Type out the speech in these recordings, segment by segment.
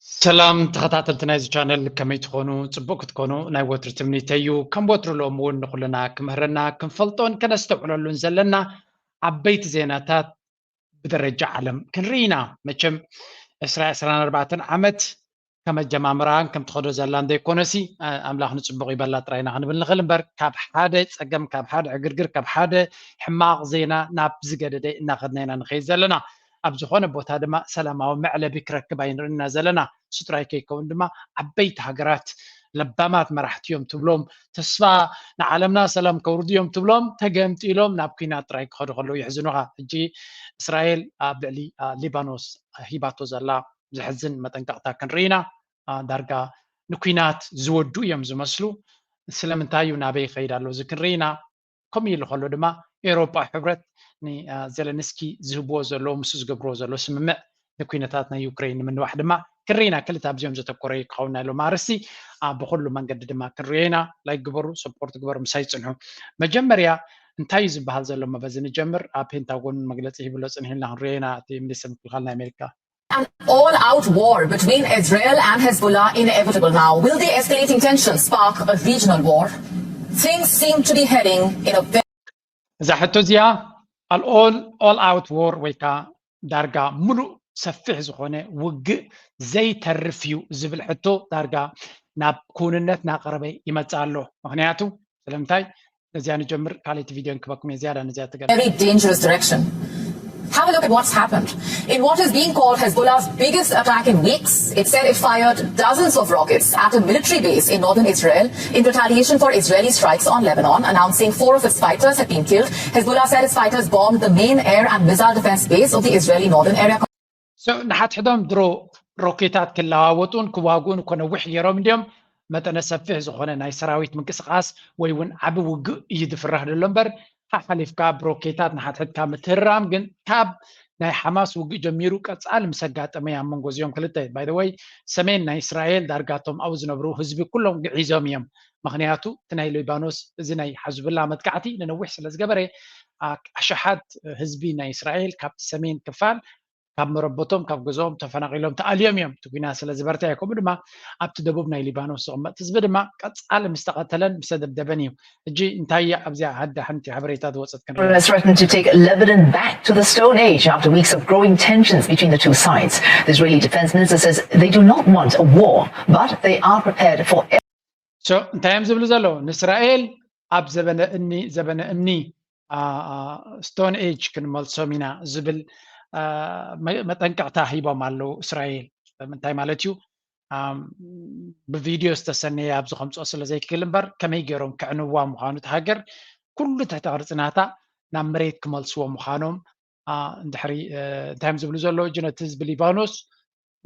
ሰላም ተኸታተልቲ ናይዚ ቻነል፣ ከመይ ትኾኑ? ጽቡቕ ክትኮኑ ናይ ወትሩ ትምኒተይ እዩ። ከም ወትሩ ሎም እውን ንኹልና ክምህረና፣ ክንፈልጦን ከነስተውዕለሉን ዘለና ዓበይቲ ዜናታት ብደረጃ ዓለም ክንርኢ ኢና። መቸም ዕስራ ዕስራን ኣርባዕተን ዓመት ከም ኣጀማምራን ከም ትኸዶ ዘላን ዘይኮነሲ፣ ኣምላኽ ንጽቡቕ ይበላ ጥራይ ኢና ክንብል ንኽእል እምበር፣ ካብ ሓደ ጸገም፣ ካብ ሓደ ዕግርግር፣ ካብ ሓደ ሕማቕ ዜና ናብ ዝገደደ እናኸድና ኢና ንኸይድ ዘለና። ኣብ ዝኾነ ቦታ ድማ ሰላማዊ መዕለቢ ክረክብ ኣይንርእና ዘለና። እሱ ጥራይ ከይከውን ድማ ዓበይቲ ሃገራት ለባማት መራሕቲ እዮም ትብሎም፣ ተስፋ ንዓለምና ሰላም ከውርዱ እዮም ትብሎም፣ ተገምጢሎም ናብ ኲናት ጥራይ ክኸዱ ከለዉ የሕዝኑኻ። ሕጂ እስራኤል ኣብ ልዕሊ ሊባኖስ ሂባቶ ዘላ ዘሕዝን መጠንቀቕታ ክንርኢ ኢና። ዳርጋ ንኲናት ዝወዱ እዮም ዝመስሉ። ስለምንታይ እዩ፣ ናበይ ይኸይድ ኣሎ እዚ ክንርኢ ኢና። ከምኡ ኢሉ ከሎ ድማ ኤውሮጳ ሕብረት ንዜለንስኪ ዝህብዎ ዘለዉ፣ ምስ ዝገብርዎ ዘለዉ ስምምዕ ንኩነታት ናይ ዩክሬን ንምንዋሕ ድማ ክንርኢ ኢና። ክልተ ኣብዚኦም ዘተኮረ እዩ ክኸውን ናይ ሎም ኣርእስቲ። ብኩሉ መንገዲ ድማ ክንሪኦ ኢና። ላይክ ግበሩ፣ ሰፖርት ግበሩ፣ ምሳይ ጽንሑ። መጀመርያ እንታይ እዩ ዝበሃል ዘሎ? መበዚ ንጀምር። ኣብ ፔንታጎን መግለጺ ሂብሎ ጽንሕ ኢልና ክንሪኦ ኢና። እቲ ሚኒስትር ምክልኻል ናይ ኣሜሪካ An all-out war between Israel and Hezbollah inevitable now? Will the escalating tensions spark a regional war? Things seem to be heading in a very እዛ ሕቶ እዚኣ ኣል ኦል ኦል ኣውት ዎር ወይ ከዓ ዳርጋ ሙሉእ ሰፊሕ ዝኾነ ውግእ ዘይተርፍ እዩ ዝብል ሕቶ ዳርጋ ናብ ክውንነት እናቐረበ ይመፅእ ኣሎ። ምክንያቱ ስለምንታይ? ነዚኣ ንጀምር፣ ካልኣይቲ ቪድዮ ንክበኩም እየ ዝያዳ ነዚኣ ትገልፅ። very dangerous direction. Have a look at what's happened. In what is being called Hezbollah's biggest attack in weeks, it said it fired dozens of rockets at a military base in northern Israel in retaliation for Israeli strikes on Lebanon, announcing four of its fighters had been killed. Hezbollah said its fighters bombed the main air and missile defense base of the Israeli northern area. So ንሓድሕዶም ድሮ ሮኬታት ክለዋወጡን ክዋግኡን እኮ ነዊሕ ገይሮም እንዲዮም። መጠነ ሰፊሕ ዝኾነ ናይ ሰራዊት ምንቅስቃስ ወይ እውን ዓቢ ውግእ እዩ ዝፍራሕ ዘሎ እምበር፣ ሓሓሊፍካ ብሮኬታት ንሓድሕድካ ምትህርራም ግን ካብ ናይ ሓማስ ውግእ ጀሚሩ ቀጻሊ ምስ ኣጋጠመ እዩ ኣብ መንጎ እዚኦም ክልተ። By the way፣ ሰሜን ናይ እስራኤል ዳርጋ እቶም ኣብኡ ዝነብሩ ህዝቢ ኩሎም ግዒዞም እዮም። ምኽንያቱ እቲ ናይ ሊባኖስ እዚ ናይ ሓዝቡላ መጥቃዕቲ ንነዊሕ ስለ ዝገበረ፣ ኣሽሓት ህዝቢ ናይ እስራኤል ካብቲ ሰሜን ክፋል ካብ መረበቶም ካብ ገዝኦም ተፈናቒሎም ተኣልዮም እዮም። እቲ ኲናት ስለ ዝበርትዐ፣ ከምኡ ድማ ኣብቲ ደቡብ ናይ ሊባኖስ ዝቕመጥ ህዝቢ ድማ ቀጻሊ ምስ ተቐተለን ምስ ተደብደበን እዩ። ሕጂ እንታይ እያ ኣብዚኣ ሃዳ ሓንቲ ሓበሬታ ዝወጸት ክንርኢ። Israel has threatened to take Lebanon back to the Stone Age after weeks of growing tensions between the two sides. The Israeli defense minister says they do not want a war, but they are prepared for So እንታይ እዮም ዝብሉ ዘለዉ? ንእስራኤል ኣብ ዘበነ እኒ ዘበነ እምኒ ስቶን ኤጅ ክንመልሶም ኢና ዝብል መጠንቀቕታ ሂቦም ኣለዉ። እስራኤል ምንታይ ማለት እዩ? ብቪድዮ ዝተሰነየ ኣብዚ ከምፅኦ ስለ ዘይክእል እምበር ከመይ ገይሮም ክዕንዋ ምዃኑ እቲ ሃገር ኩሉ ትሕቲ ቅርፂ ናታ ናብ መሬት ክመልስዎ ምዃኖም እንድሕሪ እንታይ እዮም ዝብሉ ዘለዉ? እጂ ነቲ ህዝቢ ሊባኖስ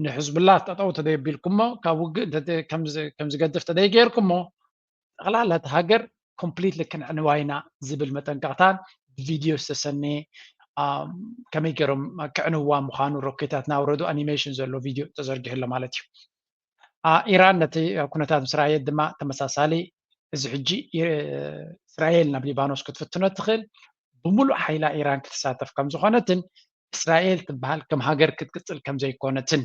ንሕዝቡላ ጠጠው ተደየቢልኩሞ ካብ ውግእ ከም ዝገድፍ ተደይገይርኩሞ ጠቕላላ እቲ ሃገር ኮምፕሊትሊ ክንዕንዋ ኢና ዝብል መጠንቀቕታን ብቪድዮ ዝተሰነየ ከመይ ገይሮም ክዕንዋ ምዃኑ ሮኬታት ናውረዱ ኣኒሜሽን ዘሎ ቪድዮ ተዘርጊሑ ኣሎ ማለት እዩ። ኢራን ነቲ ኩነታት ምስ ረኣየት ድማ ተመሳሳሊ እዚ ሕጂ እስራኤል ናብ ሊባኖስ ክትፍትኖ ትኽእል ብምሉእ ሓይላ ኢራን ክትሳተፍ ከም ዝኾነትን እስራኤል ትበሃል ከም ሃገር ክትቅፅል ከም ዘይኮነትን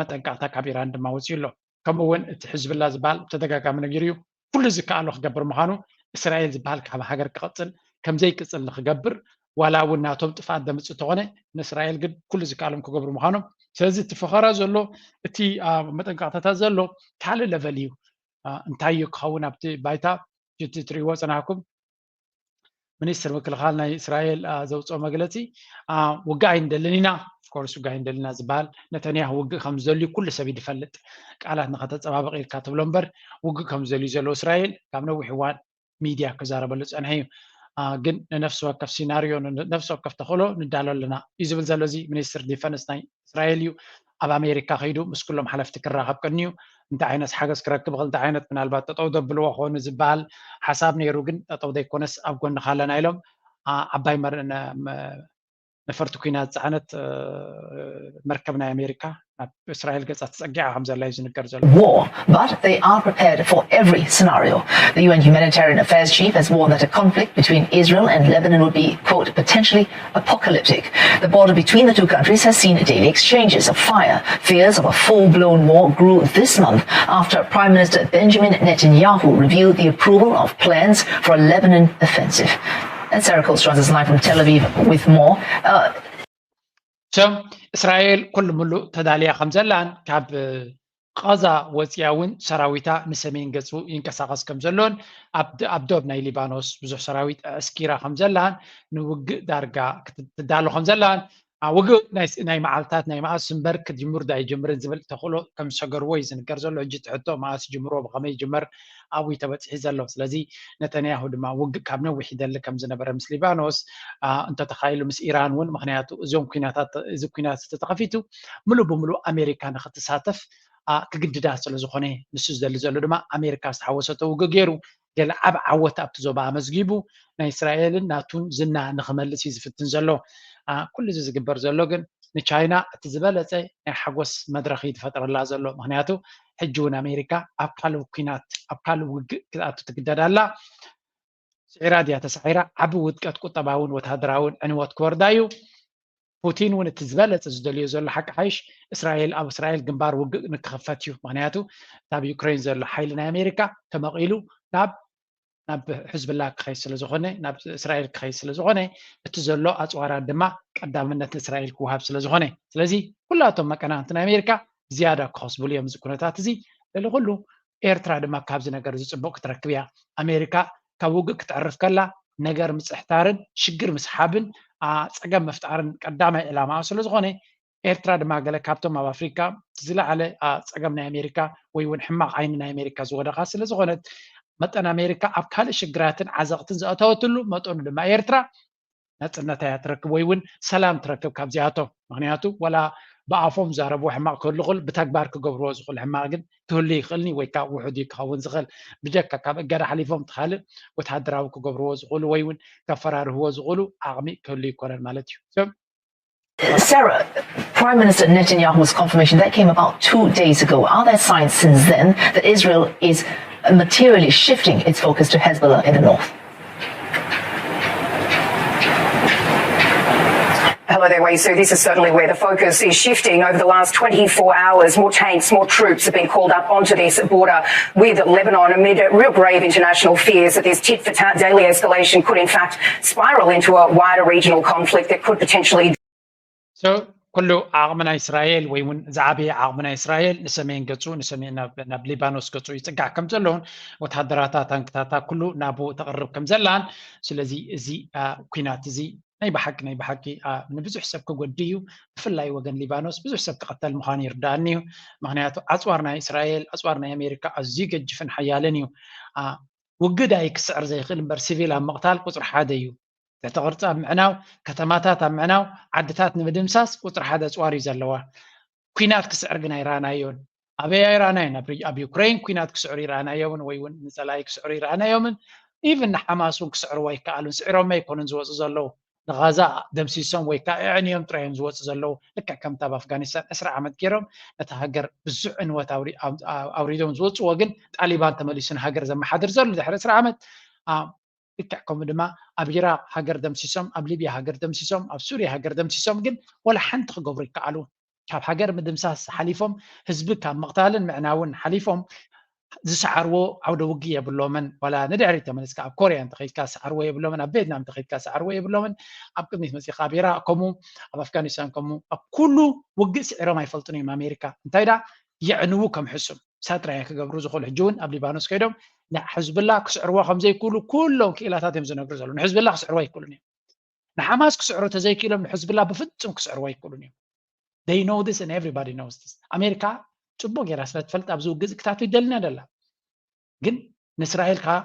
መጠንቀቕታ ካብ ኢራን ድማ ወፂኡ ኣሎ። ከምኡ እውን እቲ ሕዝብላ ዝበሃል ብተደጋጋሚ ነጊሩ እዩ። ኩሉ ዝከኣሎ ክገብር ምዃኑ፣ እስራኤል ዝበሃል ካብ ሃገር ክቐፅል ከም ዘይቅፅል ንክገብር ዋላ እውን ናቶም ጥፍኣት ዘምፅእ እንተኾነ ንእስራኤል ግን ኩሉ ዝከኣሎም ክገብሩ ምዃኖም። ስለዚ እቲ ፈኸራ ዘሎ እቲ መጠንቀቕታታት ዘሎ ካልእ ለቨል እዩ። እንታይ እዩ ክኸውን ኣብቲ ባይታ እቲ ትሪእዎ ፅናሕኩም ሚኒስትር ምክልኻል ናይ እስራኤል ዘውፅኦ መግለፂ ውግእ ኣይንደልን ኢና። ኦፍኮርስ ውግእ ኣይንደልን ኢና ዝበሃል ነተንያሁ ውግእ ከም ዝደልዩ ኩሉ ሰብ እዩ ዝፈልጥ። ቃላት ንኸተፀባብቕ ኢልካ ትብሎ እምበር ውግእ ከም ዝደልዩ ዘለዉ እስራኤል ካብ ነዊሕ እዋን ሚድያ ክዛረበሉ ዝፀንሐ እዩ። ግን ንነፍሲ ወከፍ ሲናርዮ ነፍሲ ወከፍ ተኽእሎ ንዳሎ ኣለና እዩ ዝብል ዘሎ እዚ ሚኒስትር ዲፈንስ ናይ እስራኤል እዩ። ኣብ ኣሜሪካ ከይዱ ምስ ኩሎም ሓለፍቲ ክራኸብ ቀንዩ እንታይ ዓይነት ሓገዝ ክረክብ ይኽእል እንታይ ዓይነት ምናልባት ጠጠው ዘብልዎ ክኾኑ ዝበሃል ሓሳብ ነይሩ። ግን ጠጠው ዘይኮነስ ኣብ ጎንኻ ኣለና ኢሎም ዓባይ ነፈርቲ ኩናት ዝፀዓነት መርከብ ናይ ኣሜሪካ ናብ እስራኤል ገጻ ተጸጊዓ ከም ዘላ እዩ ዝንገር ዘሎ። War, but they are prepared for every scenario. The U N humanitarian affairs chief has warned that a conflict between Israel and Lebanon would be, quote, potentially apocalyptic. The border between the two countries has seen daily exchanges of fire. Fears of a full-blown war grew this month after Prime Minister Benjamin Netanyahu revealed the approval of plans for a Lebanon offensive. And Sarah Coates joins us live from Tel Aviv with more. Uh, So እስራኤል ኩሉ ምሉእ ተዳልያ ከም ዘላን ካብ ቃዛ ወፂኣ እውን ሰራዊታ ንሰሜን ገፁ ይንቀሳቐስ ከም ዘሎን ኣብ ዶብ ናይ ሊባኖስ ብዙሕ ሰራዊት ኣዕስኪራ ከም ዘላን ንውግእ ዳርጋ ክትዳሎ ከም ዘላን ውግእ ናይ መዓልታት ናይ መዓስ እምበር ክጅምር ዳይጅምርን ዝብል ተኽእሎ ከም ዝሰገርዎ እዩ ዝንገር ዘሎ። ሕጂ ትሕቶ መዓስ ይጅምሮ ብኸመይ ይጅመር ኣብይ ተበፂሒ ዘሎ። ስለዚ ነተንያሁ ድማ ውግእ ካብ ነዊሕ ይደሊ ከም ዝነበረ ምስ ሊባኖስ እንተተኻይሉ ምስ ኢራን እውን ምክንያቱ እዞም ኩናታት እዚ ኩናት ተተኸፊቱ ምሉእ ብምሉእ ኣሜሪካ ንክትሳተፍ ክግድዳ ስለ ዝኾነ ንሱ ዝደሊ ዘሎ ድማ ኣሜሪካ ዝተሓወሰቶ ውግእ ገይሩ ገለ ዓብ ዓወት ኣብቲ ዞባ ኣመዝጊቡ ናይ እስራኤልን ናቱን ዝና ንክመልስ እዩ ዝፍትን ዘሎ። ኩሉ እዚ ዝግበር ዘሎ ግን ንቻይና እቲ ዝበለፀ ናይ ሓጎስ መድረኽ እዩ ዝፈጥረላ ዘሎ። ምክንያቱ ሕጂ እውን ኣሜሪካ ኣብ ካልእ ኩናት ኣብ ካልእ ውግእ ክትኣቱ ትግደድ ኣላ። ስዒራ ድያ ተሳዒራ ዓቢ ውድቀት ቁጠባውን ወተሃደራውን ዕንወት ክወርዳ እዩ። ፑቲን እውን እቲ ዝበለፀ ዝደልዮ ዘሎ ሓቂ ሓይሽ እስራኤል ኣብ እስራኤል ግንባር ውግእ ንክኽፈት እዩ። ምክንያቱ እታ ኣብ ዩክሬን ዘሎ ሓይሊ ናይ ኣሜሪካ ተመቒሉ ናብ ናብ ሕዝብላ ክኸይ ስለ ዝኾነ ናብ እስራኤል ክኸይ ስለ ዝኾነ እቲ ዘሎ ኣፅዋራት ድማ ቀዳምነት ንእስራኤል ክወሃብ ስለ ዝኾነ ስለዚ ኩላቶም መቀናንቲ ናይ ኣሜሪካ ዝያዳ ክኸስብሉ እዮም እዚ ኩነታት እዚ ልዕሊ ኩሉ ኤርትራ ድማ ካብዚ ነገር እዚ ፅቡቅ ክትረክብ እያ ኣሜሪካ ካብ ውግእ ክትዕርፍ ከላ ነገር ምፅሕታርን ሽግር ምስሓብን ፀገም ምፍጣርን ቀዳማይ ዕላማኣ ስለ ዝኾነ ኤርትራ ድማ ገለ ካብቶም ኣብ ኣፍሪካ ዝለዓለ ፀገም ናይ ኣሜሪካ ወይ እውን ሕማቕ ዓይኒ ናይ ኣሜሪካ ዝወደቓ ስለ ዝኾነት መጠን ኣሜሪካ ኣብ ካልእ ሽግራትን ዓዘቕትን ዘእተወትሉ መጠኑ ድማ ኤርትራ ነፅነታ እያ ትረክብ ወይ እውን ሰላም ትረክብ ካብዚኣቶም ምክንያቱ ወላ ብኣፎም ዛረብዎ ሕማቕ ክህሉ ክእል ብተግባር ክገብርዎ ዝኽእሉ ሕማቕ ግን ክህሉ ይኽእልኒ ወይ ከዓ ውሑድ እዩ ክኸውን ዝኽእል ብጀካ ካብ እገዳ ሓሊፎም ትካልእ ወተሃደራዊ ክገብርዎ ዝኽእሉ ወይ እውን ከፈራርህዎ ዝኽእሉ ዓቕሚ ክህሉ ይኮነን ማለት እዩ Sarah, Prime Minister Netanyahu's confirmation that came about two days ago. Are there signs since then that Israel is materially shifting its focus to Hezbollah in the north? Hello there, Wei Su. This is certainly where the focus is shifting. Over the last twenty-four hours, more tanks, more troops have been called up onto this border with Lebanon amid real grave international fears that this tit for tat daily escalation could, in fact, spiral into a wider regional conflict that could potentially. ኩሉ ዓቕሚ ናይ እስራኤል ወይ እውን ዝዓበየ ዓቕሚ ናይ እስራኤል ንሰሜን ገፁ ናብ ሊባኖስ ገፁ ይፅጋዕ ከም ዘለውን ወተሃደራታ ታንክታታ ኩሉ ናብኡ ተቕርብ ከም ዘላን ስለዚ እዚ ኩናት እዚ ናይ ብሓቂ ናይ ብሓቂ ንብዙሕ ሰብ ክጎዲ እዩ ብፍላይ ወገን ሊባኖስ ብዙሕ ሰብ ክቐተል ምዃኑ ይርዳእኒ እዩ ምክንያቱ ኣፅዋር ናይ እስራኤል ኣፅዋር ናይ ኣሜሪካ ኣዝዩ ገጅፍን ሓያልን እዩ ውግእ ዳይ ክስዕር ዘይኽእል እምበር ሲቪል ኣብ ምቕታል ቁፅሪ ሓደ እዩ ትሕቲ ቅርፂ ኣብ ምዕናው ከተማታት ኣብ ምዕናው ዓድታት ንምድምሳስ ቁፅሪ ሓደ ኣፅዋር እዩ ዘለዋ ኩናት ክስዕር ግን ኣይረኣናዮን ኣበይ ኣይረኣናዮን ኣብ ዩክሬን ኩናት ክስዕሩ ይረኣናዮምን ወይ እውን ንፀላኢ ክስዕሩ ይረኣናዮምን ኢቭን ንሓማስ እውን ክስዕርዎ ኣይከኣሉን ስዒሮም ኣይኮኑን ዝወፁ ዘለዉ ንጋዛ ደምሲሶም ወይ ከዓ ኣዕንዮም ጥራይ እዮም ዝወፁ ዘለዉ ልክዕ ከምቲ ኣብ ኣፍጋኒስታን ዕስራ ዓመት ገይሮም ነቲ ሃገር ብዙሕ ዕንወት ኣውሪዶም ዝወፅዎ ግን ጣሊባን ተመሊሱ ንሃገር ዘመሓድር ዘሎ ድሕሪ ዕስራ ዓመት ልክዕ ከምኡ ድማ ኣብ ኢራቅ ሃገር ደምሲሶም ኣብ ሊብያ ሃገር ደምሲሶም ኣብ ሱርያ ሃገር ደምሲሶም ግን ወላ ሓንቲ ክገብሩ ይከኣሉ ካብ ሃገር ምድምሳስ ሓሊፎም ህዝቢ ካብ ምቕታልን ምዕናውን ሓሊፎም ዝሰዓርዎ ዓውደ ውግእ የብሎምን ዋላ ንድሕሪ ተመልስካ ኣብ ኮርያ እንተኸይድካ ዝሰዓርዎ የብሎምን ኣብ ቬትናም እንተኸይድካ ዝሰዓርዎ የብሎምን ኣብ ቅድሚት መፂኻ ኣብ ኢራቅ ከምኡ ኣብ ኣፍጋኒስታን ከምኡ ኣብ ኩሉ ውግእ ስዒሮም ኣይፈልጡን እዮም ኣሜሪካ እንታይ ዳ የዕንዉ ከም ሕሱም ሳጥራያ ክገብሩ ዝኽእሉ ሕጂ እውን ኣብ ሊባኖስ ከይዶም ንሕዝብላ ክስዕርዎ ከም ዘይክእሉ ኩሎም ክኢላታት እዮም ዝነግሩ ዘለዉ ንሕዝብላ ክስዕርዎ ኣይክእሉን እዮም ንሓማስ ክስዕሩ ተዘይክኢሎም ንሕዝብላ ብፍጹም ክስዕርዎ ኣይክእሉን እዮም they know this and everybody knows this ኣሜሪካ ፅቡቅ ጌራ ስለ ትፈልጥ ኣብዚ ውግእ ክትኣቱ ይደልና ደላ ግን ንእስራኤል ከዓ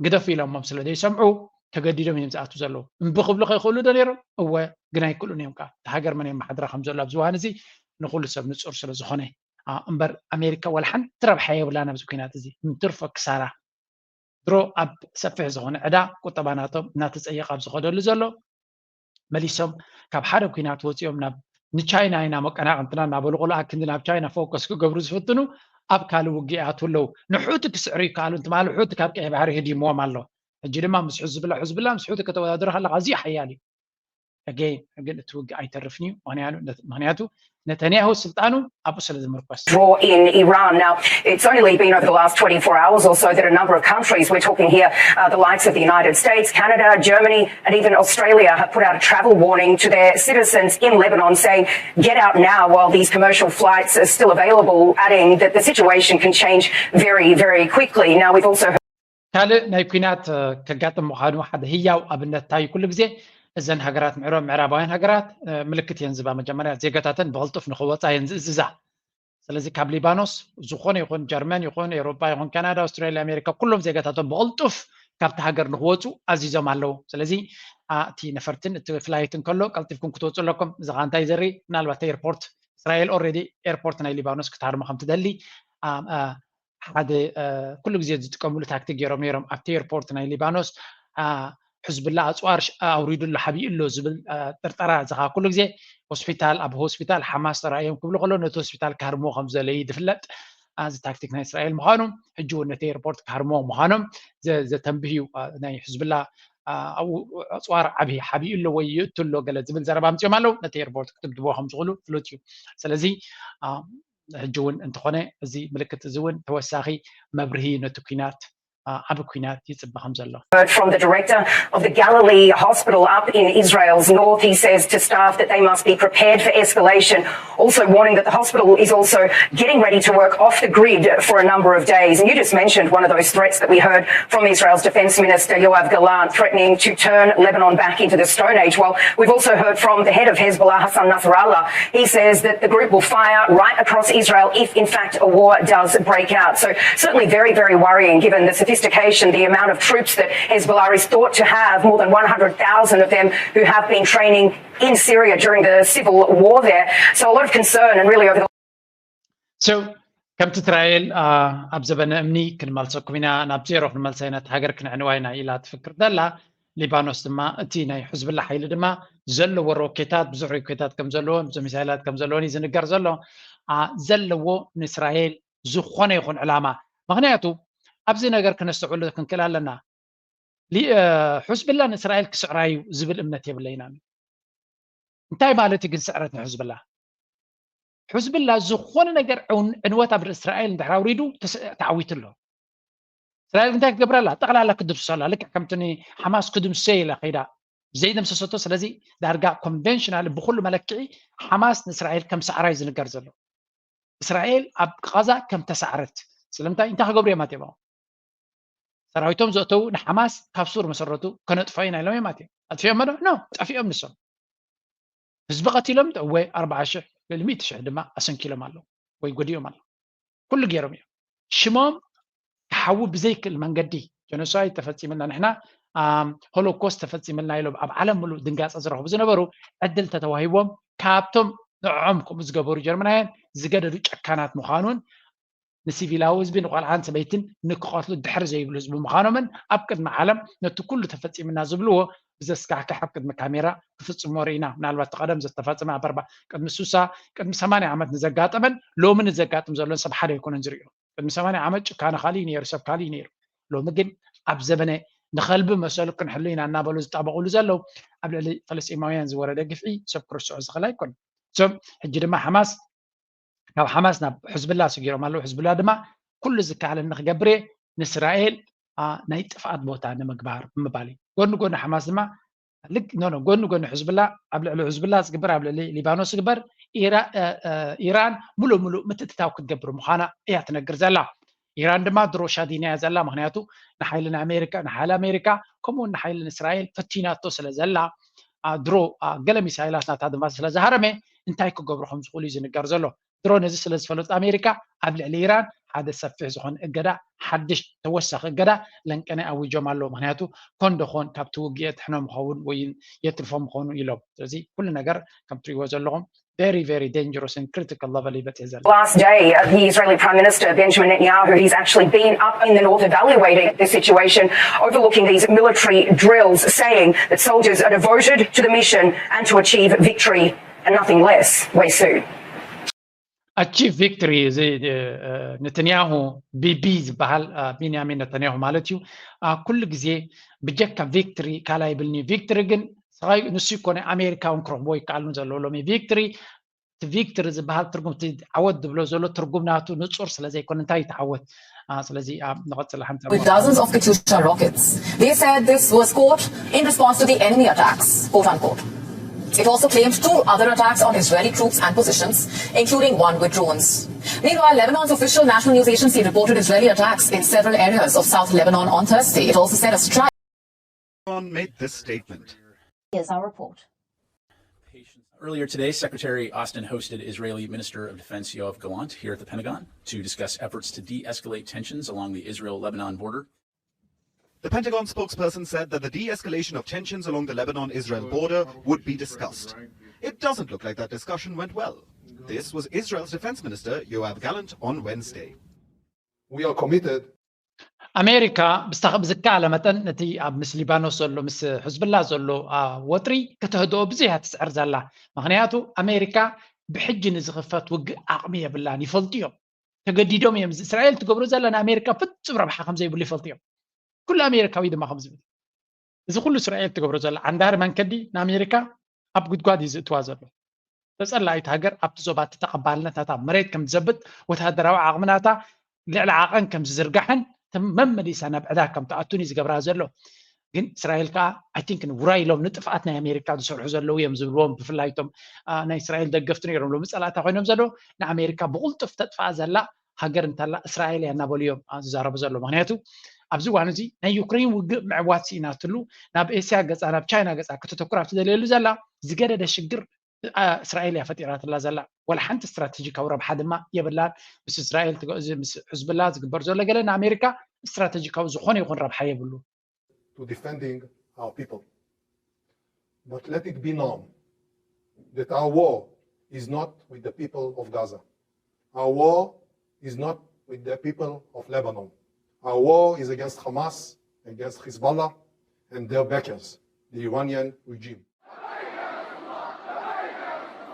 ግደፉ ኢሎሞም ስለ ዘይሰምዑ ተገዲዶም እዮም ዝኣቱ ዘለዉ እምቢ ክብሉ ከይክእሉ ዶ ነይሮም እወ ግን ኣይክእሉን እዮም ከዓ እቲ ሃገር መን የመሓድራ ከም ዘሎ ኣብዚ ዋን እዚ ንኩሉ ሰብ ንፁር ስለ ዝኾነ እምበር ኣሜሪካ ዋላ ሓንቲ ረብሓ የብላን ኣብዚ ኩናት እዚ እንትርፎ ክሳራ ድሮ ኣብ ሰፊሕ ዝኾነ ዕዳ ቁጠባ ናቶም እናተፀየቐ ኣብ ዝኸደሉ ዘሎ መሊሶም ካብ ሓደ ኩናት ወፂኦም ናብ ንቻይና ኢና መቀናቅንትና እናበሉ ቆልዓ ክንዲ ናብ ቻይና ፎከስ ክገብሩ ዝፍትኑ ኣብ ካልእ ውግእ ይኣትዉ ኣለዉ። ንሑቲ ክስዕሩ ይከኣሉ እንትማሉ ሑቲ ካብ ቀይ ባሕሪ ህዲምዎም ኣሎ። ሕጂ ድማ ምስ ሕዝብላ ሕዝብላ ምስ ሑቲ ከተወዳድሮ ከለካ ኣዝዩ ሓያል እዩ። ኣገይን ግን እቲ ውግእ ኣይተርፍን እዩ። ምክንያቱ ነተንያሁ ስልጣኑ ኣብኡ ስለ ዝምርኮስ። Draw in Iran. Now, it's only been over the last twenty-four hours or so that a number of countries, we're talking here, uh, the likes of the United States, Canada, Germany, and even Australia, have put out a travel warning to their citizens in Lebanon, saying, "Get out now while these commercial flights are still available," adding that the situation can change very, very quickly. Now, we've also ካልእ ናይ ኲናት ከጋጥም ምዃኑ ሓደ ህያው ኣብነት እንታይ ኩሉ ግዜ እዘን ሃገራት ምዕራብ ምዕራባውያን ሃገራት ምልክት የን ዝባ መጀመርያ ዜጋታተን ብቕልጡፍ ንኽወፃ የን ዝእዝዛ። ስለዚ ካብ ሊባኖስ ዝኾነ ይኹን ጀርመን ይኹን ኤሮፓ ይኹን ካናዳ ኣውስትራልያ ኣሜሪካ ኩሎም ዜጋታቶም ብቕልጡፍ ካብቲ ሃገር ንክወፁ ኣዚዞም ኣለዉ። ስለዚ እቲ ነፈርትን እቲ ፍላይትን ከሎ ቀልጢፍኩም ክትወፁ ኣለኩም። እዚ ከዓ እንታይ ዘርኢ ምናልባት ኤርፖርት እስራኤል ኦልሬዲ ኤርፖርት ናይ ሊባኖስ ክትሃርሞ ከም ትደሊ ሓደ ኩሉ ግዜ ዝጥቀምሉ ታክቲክ ገይሮም ነይሮም ኣብቲ ኤርፖርት ናይ ሊባኖስ ሕዝብላ ኣፅዋር ኣውሪዱ ኣሎ ሓቢኡ ኣሎ ዝብል ጥርጠራ እዚ ከዓ ኩሉ ግዜ ሆስፒታል ኣብ ሆስፒታል ሓማስ ተራእዮም ክብሉ ከሎ ነቲ ሆስፒታል ክሃርምዎ ከም ዝደለዩ ዝፍለጥ እዚ ታክቲክ ናይ እስራኤል ምዃኑ ሕጂ እውን ነቲ ኤርፖርት ክሃርምዎ ምዃኖም ዘተንብህ እዩ። ናይ ሕዝብላ ኣብኡ ኣፅዋር ዓብዪ ሓቢኡ ኣሎ ወይ ይእቱ ኣሎ ገለ ዝብል ዘረባ ኣምፅኦም ኣለዉ። ነቲ ኤርፖርት ክትድብድቦ ከም ዝኽእሉ ፍሉጥ እዩ። ስለዚ ሕጂ እውን እንተኾነ እዚ ምልክት እዚ እውን ተወሳኺ መብርሂ ነቲ ኲናት ዓቢ ኲናት ይጽበ ከም ዘሎ። From the director of the Galilee Hospital up in Israel's north, he says to staff that they must be prepared for escalation, also warning that the hospital is also getting ready to work off the grid for a number of days. And you just mentioned one of those threats that we heard from Israel's Defense Minister Yoav Gallant, threatening to turn Lebanon back into the Stone Age. Well, we've also heard from the head of Hezbollah, Hassan Nasrallah. He says that the group will fire right across Israel if, in fact, a war does break out. So certainly very, very worrying given the sophistication, the amount of troops that Hezbollah is thought to have, more than one hundred thousand of them who have been training in Syria during the civil war there. So a lot of concern and really over the So ከምቲ እስራኤል ኣብ ዘበነ እምኒ ክንመልሰኩም ኢና ናብ ዜሮ ክንመልሳ ኢና ሃገር ክነዕንዋ ኢና ኢላ ትፍክር ዘላ ሊባኖስ ድማ እቲ ናይ ሕዝብላ ሓይሊ ድማ ዘለዎ ሮኬታት ብዙሕ ሮኬታት ከም ዘለዎን ብዙሕ ሚሳይላት ከም ዘለዎን እዩ ዝንገር ዘሎ ዘለዎ ንእስራኤል ዝኾነ ይኹን ዕላማ ምክንያቱ ኣብዚ ነገር ክነስተውዕሉ ክንክእል ኣለና። ሕዝብላ ንእስራኤል ክስዕራ እዩ ዝብል እምነት የብለይና። እንታይ ማለት እዩ ግን ስዕረት ንሕዝብላ? ሕዝብላ ዝኾነ ነገር ዕንወት ኣብ እስራኤል እንድሕር ኣውሪዱ ተዓዊቱ ኣሎ። እስራኤል እንታይ ክትገብር ኣላ? ጠቕላላ ክድምስሶ ኣላ። ልክዕ ከምቲ ሓማስ ክድምስሶ ኢላ ከይዳ ዘይደምሰሰቶ። ስለዚ ዳርጋ ኮንቨንሽናል ብኩሉ መለክዒ ሓማስ ንእስራኤል ከም ሰዓራይ ዝንገር ዘሎ። እስራኤል ኣብ ቃዛ ከም ተሳዕረት ስለምንታይ እንታይ ክገብሩ እዮም ኣትቦም ሰራዊቶም ዘእተዉ ንሓማስ ካብ ሱር መሰረቱ ከነጥፍኦ ኢና ኢሎም እዮም ኣትዮም። ኣጥፊኦም ዶ? ኖ፣ ጠፊኦም ንሶም። ህዝቢ ቀቲሎም ወይ ኣርባዓ ሽሕ ልዕሊ ሚእቲ ሽሕ ድማ ኣሰንኪሎም ኣለዉ ወይ ጎዲኦም ኣለዉ። ኩሉ ገይሮም እዮም። ሽሞም ክሓዊ ብዘይክእል መንገዲ ጀኖሳይድ ተፈፂምልና ንሕና ሆሎኮስት ተፈፂምልና ኢሎም ኣብ ዓለም ሙሉእ ድንጋፀ ዝረኽቡ ዝነበሩ ዕድል ተተዋሂቦም ካብቶም ንዕዖም ከምኡ ዝገበሩ ጀርመናውያን ዝገደዱ ጨካናት ምዃኑን ንሲቪላዊ ህዝቢ ንቆልዓን ሰበይትን ንክቐትሉ ድሕር ዘይብሉ ህዝቢ ምዃኖምን ኣብ ቅድሚ ዓለም ነቲ ኩሉ ተፈፂምና ዝብልዎ ብዘስካሕክሕ ኣብ ቅድሚ ካሜራ ክፍፅሞ ርኢና። ምናልባት እቲ ቀደም ዝተፈፀመ ኣብ ኣርባ ቅድሚ ሱሳ ቅድሚ ሰማንያ ዓመት ንዘጋጠመን ሎሚ ንዘጋጥም ዘሎን ሰብ ሓደ ኣይኮነን ዝርእዮ። ቅድሚ ሰማንያ ዓመት ጭካነ ካልእ እዩ ነይሩ፣ ሰብ ካልእ እዩ ነይሩ። ሎሚ ግን ኣብ ዘበነ ንኸልቢ መሰሉ ክንሕሉ ኢና እናበሉ ዝጣበቑሉ ዘለዉ ኣብ ልዕሊ ፈለስጢማውያን ዝወረደ ግፍዒ ሰብ ክርስዖ ዝኽእል ኣይኮነን። እዞም ሕጂ ድማ ሓማስ ካብ ሓማስ ናብ ሕዝብላ ስጊሮም ኣለዉ። ሕዝብላ ድማ ኩሉ ዝከኣለኒ ክገብር እየ ንእስራኤል ናይ ጥፍኣት ቦታ ንምግባር ብምባል እዩ። ጎኒ ጎኒ ሓማስ ድማ ልክ ኖ ኖ ጎኒ ጎኒ ሕዝብላ ኣብ ልዕሊ ሕዝብላ ዝግበር ኣብ ልዕሊ ሊባኖስ ዝግበር ኢራን ሙሉእ ሙሉእ ምትእትታው ክትገብር ምዃና እያ ትነግር ዘላ። ኢራን ድማ ድሮ ሻዲና እያ ዘላ። ምክንያቱ ንሓይሊ ንኣሜሪካ ንሓይሊ ኣሜሪካ ከምኡውን ንሓይሊ ንእስራኤል ፈቲናቶ ስለ ዘላ ድሮ ገለ ሚሳይላት ናታ ድማ ስለ ዝሃረመ እንታይ ክገብሩ ከም ዝኽእሉ እዩ ዝንገር ዘሎ። ድሮ ነዚ ስለ ዝፈለጡ ኣሜሪካ ኣብ ልዕሊ ኢራን ሓደ ሰፊሕ ዝኾነ እገዳ ሓድሽ ተወሳኺ እገዳ ለንቀነ ኣዊጆም ኣለዉ። ምክንያቱ ኮንደኾን ካብቲ ውግእ የጥሕኖም ይኸውን ወይ የትርፎም ይኾኑ ኢሎም። ስለዚ ኩሉ ነገር ከም ትሪእዎ ዘለኹም very very dangerous and critical level ይበፅሕ ዘሎ። Last day, uh, the Israeli Prime Minister Benjamin Netanyahu, he's actually been up in the north evaluating the situation, overlooking these military drills, saying that soldiers are devoted to the mission and to achieve victory. and nothing less way soon. ኣቺቭ ቪክትሪ እዚ ነተንያሁ ቢቢ ዝበሃል ቢንያሚን ነተንያሁ ማለት እዩ። ኩሉ ግዜ ብጀካ ቪክትሪ ካልኣይ ይብልኒ። ቪክትሪ ግን ንሱ ይኮነ ኣሜሪካ እውን ክረኽቦ ይከኣልኑ ዘሎ ሎሚ ቪክትሪ እቲ ቪክትሪ ዝበሃል ትርጉም ዓወት ዝብሎ ዘሎ ትርጉም ናቱ ንፁር ስለዘይኮነ እንታይ ይተዓወት። ስለዚ ንቐፅል ሓንቲ with dozens of Katyusha rockets. They said this was, quote, in response to the enemy attacks, quote unquote. It also claimed two other attacks on Israeli troops and positions, including one with drones. Meanwhile, Lebanon's official national news agency reported Israeli attacks in several areas of south Lebanon on Thursday. It also said a strike. Pentagon made this statement. Here's our report. Earlier today, Secretary Austin hosted Israeli Minister of Defense Yoav Gallant here at the Pentagon to discuss efforts to de escalate tensions along the Israel Lebanon border. The Pentagon spokesperson said that the de escalation of tensions along the Lebanon Israel border would be discussed. It doesn't look like that discussion went well. This was Israel's Defense Minister Yoav Gallant on Wednesday. We are committed ኣሜሪካ ብዝተኸ- ብዝከኣለ መጠን ነቲ ኣብ ምስ ሊባኖስ ዘሎ ምስ ሕዝብላ ዘሎ አ፣ ወጥሪ ከተህድኦ ብዙ እያ ትፅዕር ዘላ። ምክንያቱ ኣሜሪካ ብሕጂ ንዝኽፈት ውግእ ዓቕሚ የብላን፣ ይፈልጡ እዮም፣ ተገዲዶም እዮም። እዚ እስራኤል ትገብሮ ዘላ ንኣሜሪካ ፍጹም ረብሓ ከም ዘይብሉ ይፈልጡ እዮም። ኩሉ ኣሜሪካዊ ድማ ከም ዝብል እዚ ኩሉ እስራኤል ትገብሮ ዘላ ዓንዳሪ መንከዲ ንኣሜሪካ ኣብ ጉድጓድ እዩ ዝእትዋ ዘሎ። ተጸላኢት ሃገር ኣብቲ ዞባ እቲ ተቐባልነት ናታ መሬት ከም ዝዘብጥ፣ ወተሃደራዊ ዓቕሚ ናታ ልዕሊ ዓቐን ከም ዝዝርጋሕን መመሊሳ ናብ ዕዳ ከም ትኣቱን እዩ ዝገብራ ዘሎ። ግን እስራኤል ከዓ ኣይ ቲንክ ንውራይ ኢሎም ንጥፍኣት ናይ ኣሜሪካ ዝሰርሑ ዘለዉ እዮም ዝብልዎም። ብፍላይ እቶም ናይ እስራኤል ደገፍቲ ነይሮም ሎሚ ፀላእታ ኮይኖም ዘለዉ ንኣሜሪካ ብቕልጡፍ ተጥፍኣ ዘላ ሃገር እንተላ እስራኤል እያ እናበሉ እዮም ዝዛረቡ ዘሎ። ምክንያቱ ኣብዚ እዋን እዚ ናይ ዩክሬን ውግእ ምዕዋት ስኢናትሉ ናብ ኤስያ ገፃ ናብ ቻይና ገፃ ከተተኩር ኣብ ትደልየሉ ዘላ ዝገደደ ሽግር እስራኤል እያ ፈጢራትላ ዘላ። ዋላ ሓንቲ ስትራቴጂካዊ ረብሓ ድማ የብላን። ምስ እስራኤል እዚ ምስ ሕዝብላ ዝግበር ዘሎ ገለ ንኣሜሪካ ስትራቴጂካዊ ዝኾነ ይኹን ረብሓ የብሉ። to defending our people. But let it be known that our war is not with the people of Gaza. Our war is not with the people of Lebanon. Our war is against Hamas, against Hezbollah, and their backers, the Iranian regime.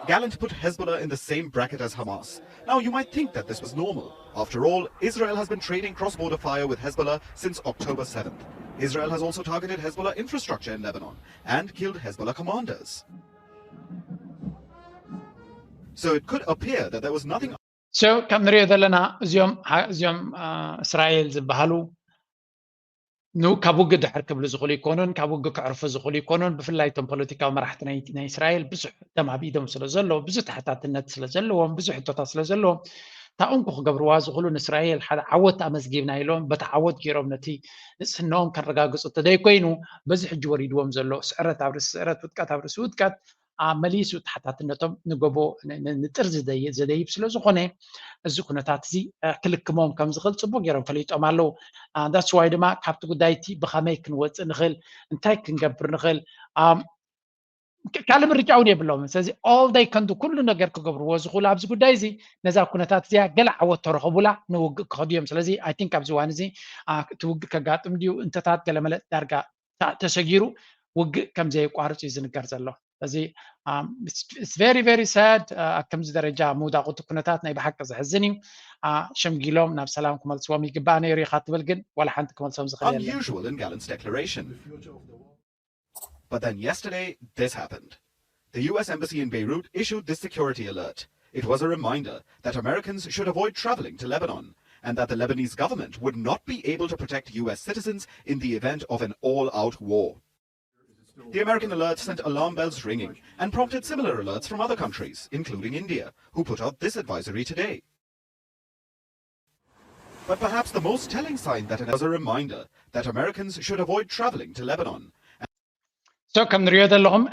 Gallant put Hezbollah in the same bracket as Hamas. Now, you might think that this was normal. After all, Israel has been trading cross border fire with Hezbollah since October seventh. Israel has also targeted Hezbollah infrastructure in Lebanon and killed Hezbollah commanders. So it could appear that there was nothing. So ከም ንሪኦ ዘለና እዚኦም እዚኦም እስራኤል ዝበሃሉ ካብ ውግእ ድሕር ክብሉ ዝኽእሉ ይኮኑን ካብ ውግእ ክዕርፉ ዝኽእሉ ይኮኑን። ብፍላይ እቶም ፖለቲካዊ መራሕቲ ናይ እስራኤል ብዙሕ ደም ኣብ ኢዶም ስለ ዘሎ ብዙሕ ተሓታትነት ስለ ዘለዎም ብዙሕ ሕቶታት ስለ ዘለዎም እታ እንኩ ክገብርዋ ዝኽእሉ ንእስራኤል ሓደ ዓወት ኣመዝጊብና ኢሎም በቲ ዓወት ገይሮም ነቲ ንፅህናኦም ከረጋግፁ ተደይኮይኑ በዚ ሕጂ ወሪድዎም ዘሎ ስዕረት ኣብ ርእሲ ስዕረት ውድቀት ኣብ ርእሲ ውድቀት መሊሱ ተሓታትነቶም ንጎቦ ንጥር ዘደይብ ስለ ዝኾነ እዚ ኩነታት እዚ ክልክሞም ከም ዝኽእል ፅቡቅ ገይሮም ፈሊጦም ኣለዉ። ዳትስ ዋይ ድማ ካብቲ ጉዳይ እቲ ብኸመይ ክንወፅእ ንኽእል እንታይ ክንገብር ንኽእል ካልእ ምርጫ እውን የብሎም። ስለዚ all they can do ኩሉ ነገር ክገብርዎ ዝኽእሉ ኣብዚ ጉዳይ እዚ ነዛ ኩነታት እዚኣ ገለ ዓወት ተረኸቡላ ንውግእ ክኸዱ እዮም። ስለዚ ኣይ ቲንክ ኣብዚ እዋን እዚ እቲ ውግእ ከጋጥም ድዩ እንተታት ገለመለ ዳርጋ ተሰጊሩ ውግእ ከም ዘየቋርፅ እዩ ዝንገር ዘሎ። ስለዚ very very sad ኣብ ከምዚ ደረጃ ምውዳቁ እቲ ኩነታት ናይ ብሓቂ ዘሕዝን እዩ። ሸምጊሎም ናብ ሰላም ክመልስዎም ይግባእ ነይሩ ኢኻ ትብል ግን ዋላ ሓንቲ ክመልሶም ዝኽእል የለን። Unusual in Gallant's declaration. But then yesterday, this happened. The U S embassy in Beirut issued this security alert. It was a reminder that Americans should avoid traveling to Lebanon and that the Lebanese government would not be able to protect U S citizens in the event of an all out war. The American alert sent alarm bells ringing and prompted similar alerts from other countries, including India, who put out this advisory today. But perhaps the most telling sign that it was a reminder that Americans should avoid traveling to Lebanon. So ከም ንሪኦ ዘለኹም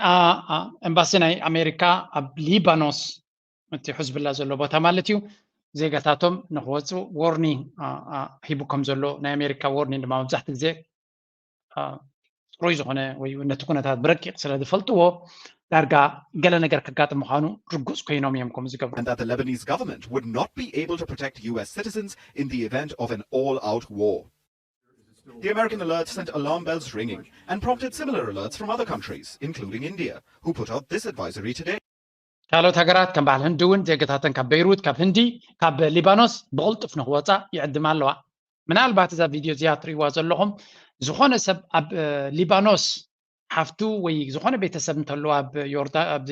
ኤምባሲ ናይ ኣሜሪካ ኣብ ሊባኖስ እቲ ሕዝብላ ዘሎ ቦታ ማለት እዩ ዜጋታቶም ንክወፁ ዎርኒንግ ሂቡ ከም ዘሎ ናይ ኣሜሪካ ዎርኒንግ ድማ መብዛሕቲ ግዜ ፅሩይ ዝኾነ ወይ ነቲ ኩነታት ብረቂቕ ስለ ዝፈልጥዎ ዳርጋ ገለ ነገር ከጋጥም ምዃኑ ርጉፅ ኮይኖም እዮም ከምኡ ዝገብሩ። And that the Lebanese government would not be able to protect U S citizens in the event of an all out war. The American alert sent alarm bells ringing and prompted similar alerts from other countries, including India, who put out this advisory today. ካልኦት ሃገራት ከም በዓል ህንዲ እውን ዜጋታተን ካብ በይሩት፣ ካብ ህንዲ፣ ካብ ሊባኖስ ብቕልጡፍ ንክወፃ ይዕድማ ኣለዋ። ምናልባት እዛ ቪድዮ እዚኣ ትርእይዋ ዘለኹም ዝኾነ ሰብ ኣብ ሊባኖስ ሓፍቱ ወይ ዝኾነ ቤተሰብ እንተለዋ ኣብ ዮርዳ ኣብ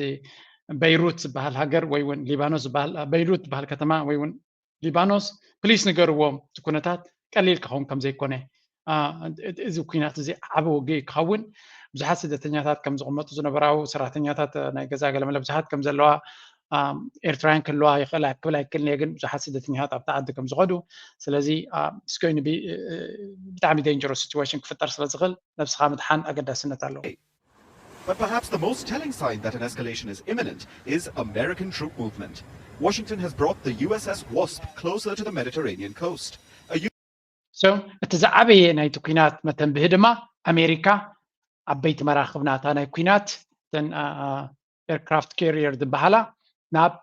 በይሩት ዝበሃል ሃገር ወይ እውን ሊባኖስ ዝበሃል በይሩት ዝበሃል ከተማ ወይ እውን ሊባኖስ ፕሊስ ንገርዎም እቲ ኩነታት ቀሊል ክኸውን ከም ዘይኮነ። እዚ ኩናት እዚ ዓቢ ውግእ ክኸውን ብዙሓት ስደተኛታት ከም ዝቕመጡ ዝነበራው ሰራሕተኛታት ናይ ገዛ ገለመለ ብዙሓት ከም ዘለዋ ኤርትራውያን ክህልዋ ይኽእላ ክብል ኣይክልን እየ ግን ብዙሓት ስደተኛታት ኣብቲ ዓዲ ከም ዝኸዱ ስለዚ ስኮይን ብጣዕሚ ደንጀሮ ሲትዌሽን ክፍጠር ስለ ዝኽእል ነብስኻ ምድሓን ኣገዳስነት ኣለዎ። But perhaps the most telling sign that an escalation is imminent is American troop movement. Washington has brought the U S S Wasp closer to the Mediterranean coast. A so እቲ ዝዓበየ ናይቲ ኩናት መተንብሂ ድማ ኣሜሪካ ዓበይቲ መራኽብ ናታ ናይ ኩናት ተን ኤርክራፍት ካሪየር ዝበሃላ ናብ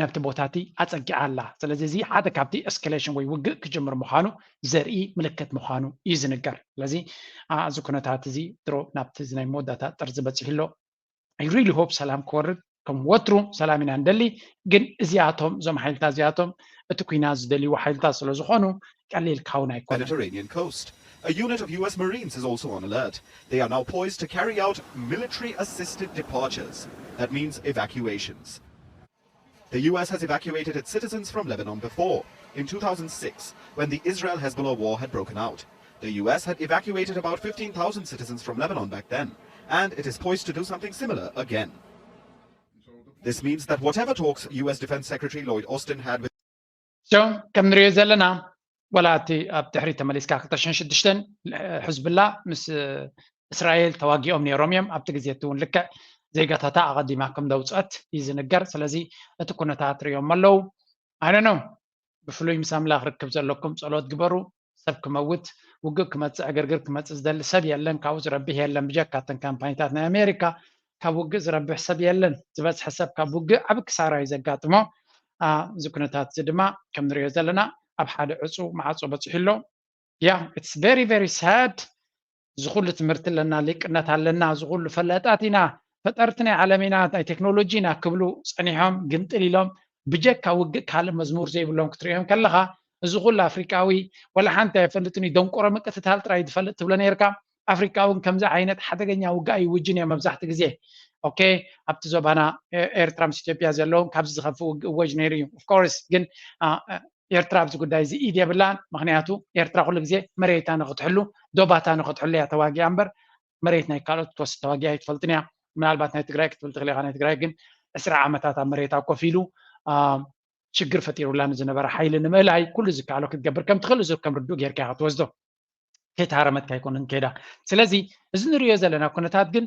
ናብቲ ቦታ እቲ ኣፀጊዓ ኣላ። ስለዚ እዚ ሓደ ካብቲ ኤስካሌሽን ወይ ውግእ ክጅምር ምዃኑ ዘርኢ ምልክት ምዃኑ እዩ ዝንገር። ስለዚ እዚ ኩነታት እዚ ድሮ ናብቲ ናይ መወዳእታ ጥርዚ በፂሑ ኣሎ። I really hope ሰላም ክወርድ ከም ወትሩ ሰላም ኢና ንደሊ። ግን እዚኣቶም እዞም ሓይልታት እዚኣቶም እቲ ኩናት ዝደልይዎ ሓይልታት ስለ ዝኾኑ ቀሊል ክኸውን ኣይኮነን። Mediterranean coast. A unit of U S Marines is also on alert. They are now poised to carry out military assisted departures. That means evacuations. The U S has evacuated its citizens from Lebanon before, in two thousand six, when the Israel Hezbollah war had broken out. The U S had evacuated about fifteen thousand citizens from Lebanon back then, and it is poised to do something similar again. This means that whatever talks U S Defense Secretary Lloyd Austin had with so ከም ንሪኦ ዘለና ወላ እቲ ኣብ ድሕሪ ተመሊስካ ክልተ ሽሕን ሽዱሽተን ሕዝብላ ምስ እስራኤል ተዋጊኦም ነይሮም እዮም። ኣብቲ ግዜ እቲ እውን ልክዕ ዜጋታታ ኣቐዲማ ከም ደውፀት እዩ ዝንገር። ስለዚ እቲ ኩነታት ሪኦም ኣለዉ። ኣነ ነው ብፍሉይ ምስ ኣምላኽ ርክብ ዘለኩም ጸሎት ግበሩ። ሰብ ክመውት ውግእ ክመጽእ ዕግርግር ክመጽእ ዝደሊ ሰብ የለን። ካብኡ ዝረብሕ የለን ብጀካ እተን ካምፓኒታት ናይ ኣሜሪካ ካብ ውግእ ዝረብሕ ሰብ የለን። ዝበዝሐ ሰብ ካብ ውግእ ዓቢ ክሳራ እዩ ዘጋጥሞ። እዚ ኩነታት እዚ ድማ ከም ንሪኦ ዘለና ኣብ ሓደ ዕፁ መዓፆ በፂሑ ኣሎ። Yeah, it's very very sad። እዚ ኩሉ ትምህርቲ ኣለና፣ ሊቅነት ኣለና፣ እዚ ኩሉ ፈላጣት ኢና፣ ፈጠርቲ ናይ ዓለም ኢና፣ ናይ ቴክኖሎጂ ኢና ክብሉ ፀኒሖም ግምጥል ኢሎም ብጀካ ውግእ ካልእ መዝሙር ዘይብሎም ክትሪኦም ከለኻ እዚ ኩሉ ኣፍሪቃዊ ወላ ሓንቲ ኣይፈልጥን እዩ፣ ደንቆሮ ምቅትታል ጥራይ ዝፈልጥ ትብሎ ነርካ። ኣፍሪቃ እውን ከምዚ ዓይነት ሓደገኛ ውግእ ኣይውጅን እዮም መብዛሕቲ ግዜ። ኦኬ ኣብቲ ዞባና ኤርትራ ምስ ኢትዮጵያ ዘለዎም ካብዚ ዝኸፍእ ውግእ እወጅ ነይሩ እዩ። ኦፍኮርስ ግን ኤርትራ ኣብዚ ጉዳይ እዚ ኢድ የብላን። ምክንያቱ ኤርትራ ኩሉ ግዜ መሬታ ንክትሕሉ ዶባታ ንክትሕሉ እያ ተዋጊኣ እምበር መሬት ናይ ካልኦት ክትወስድ ተዋጊኣ ኣይትፈልጥን እያ። ምናልባት ናይ ትግራይ ክትብል ትኽእል ኢኻ። ናይ ትግራይ ግን ዕስራ ዓመታት ኣብ መሬታ ኮፍ ኢሉ ሽግር ፈጢሩላ ንዝነበረ ሓይሊ ንምእላይ ኩሉ ዝከኣሎ ክትገብር ከም ትኽእል እዚ ከም ርዱእ ጌርካ ኢኻ ትወስዶ። ከይተሃረመትካ ኣይኮነን ከይዳ። ስለዚ እዚ ንሪኦ ዘለና ኩነታት ግን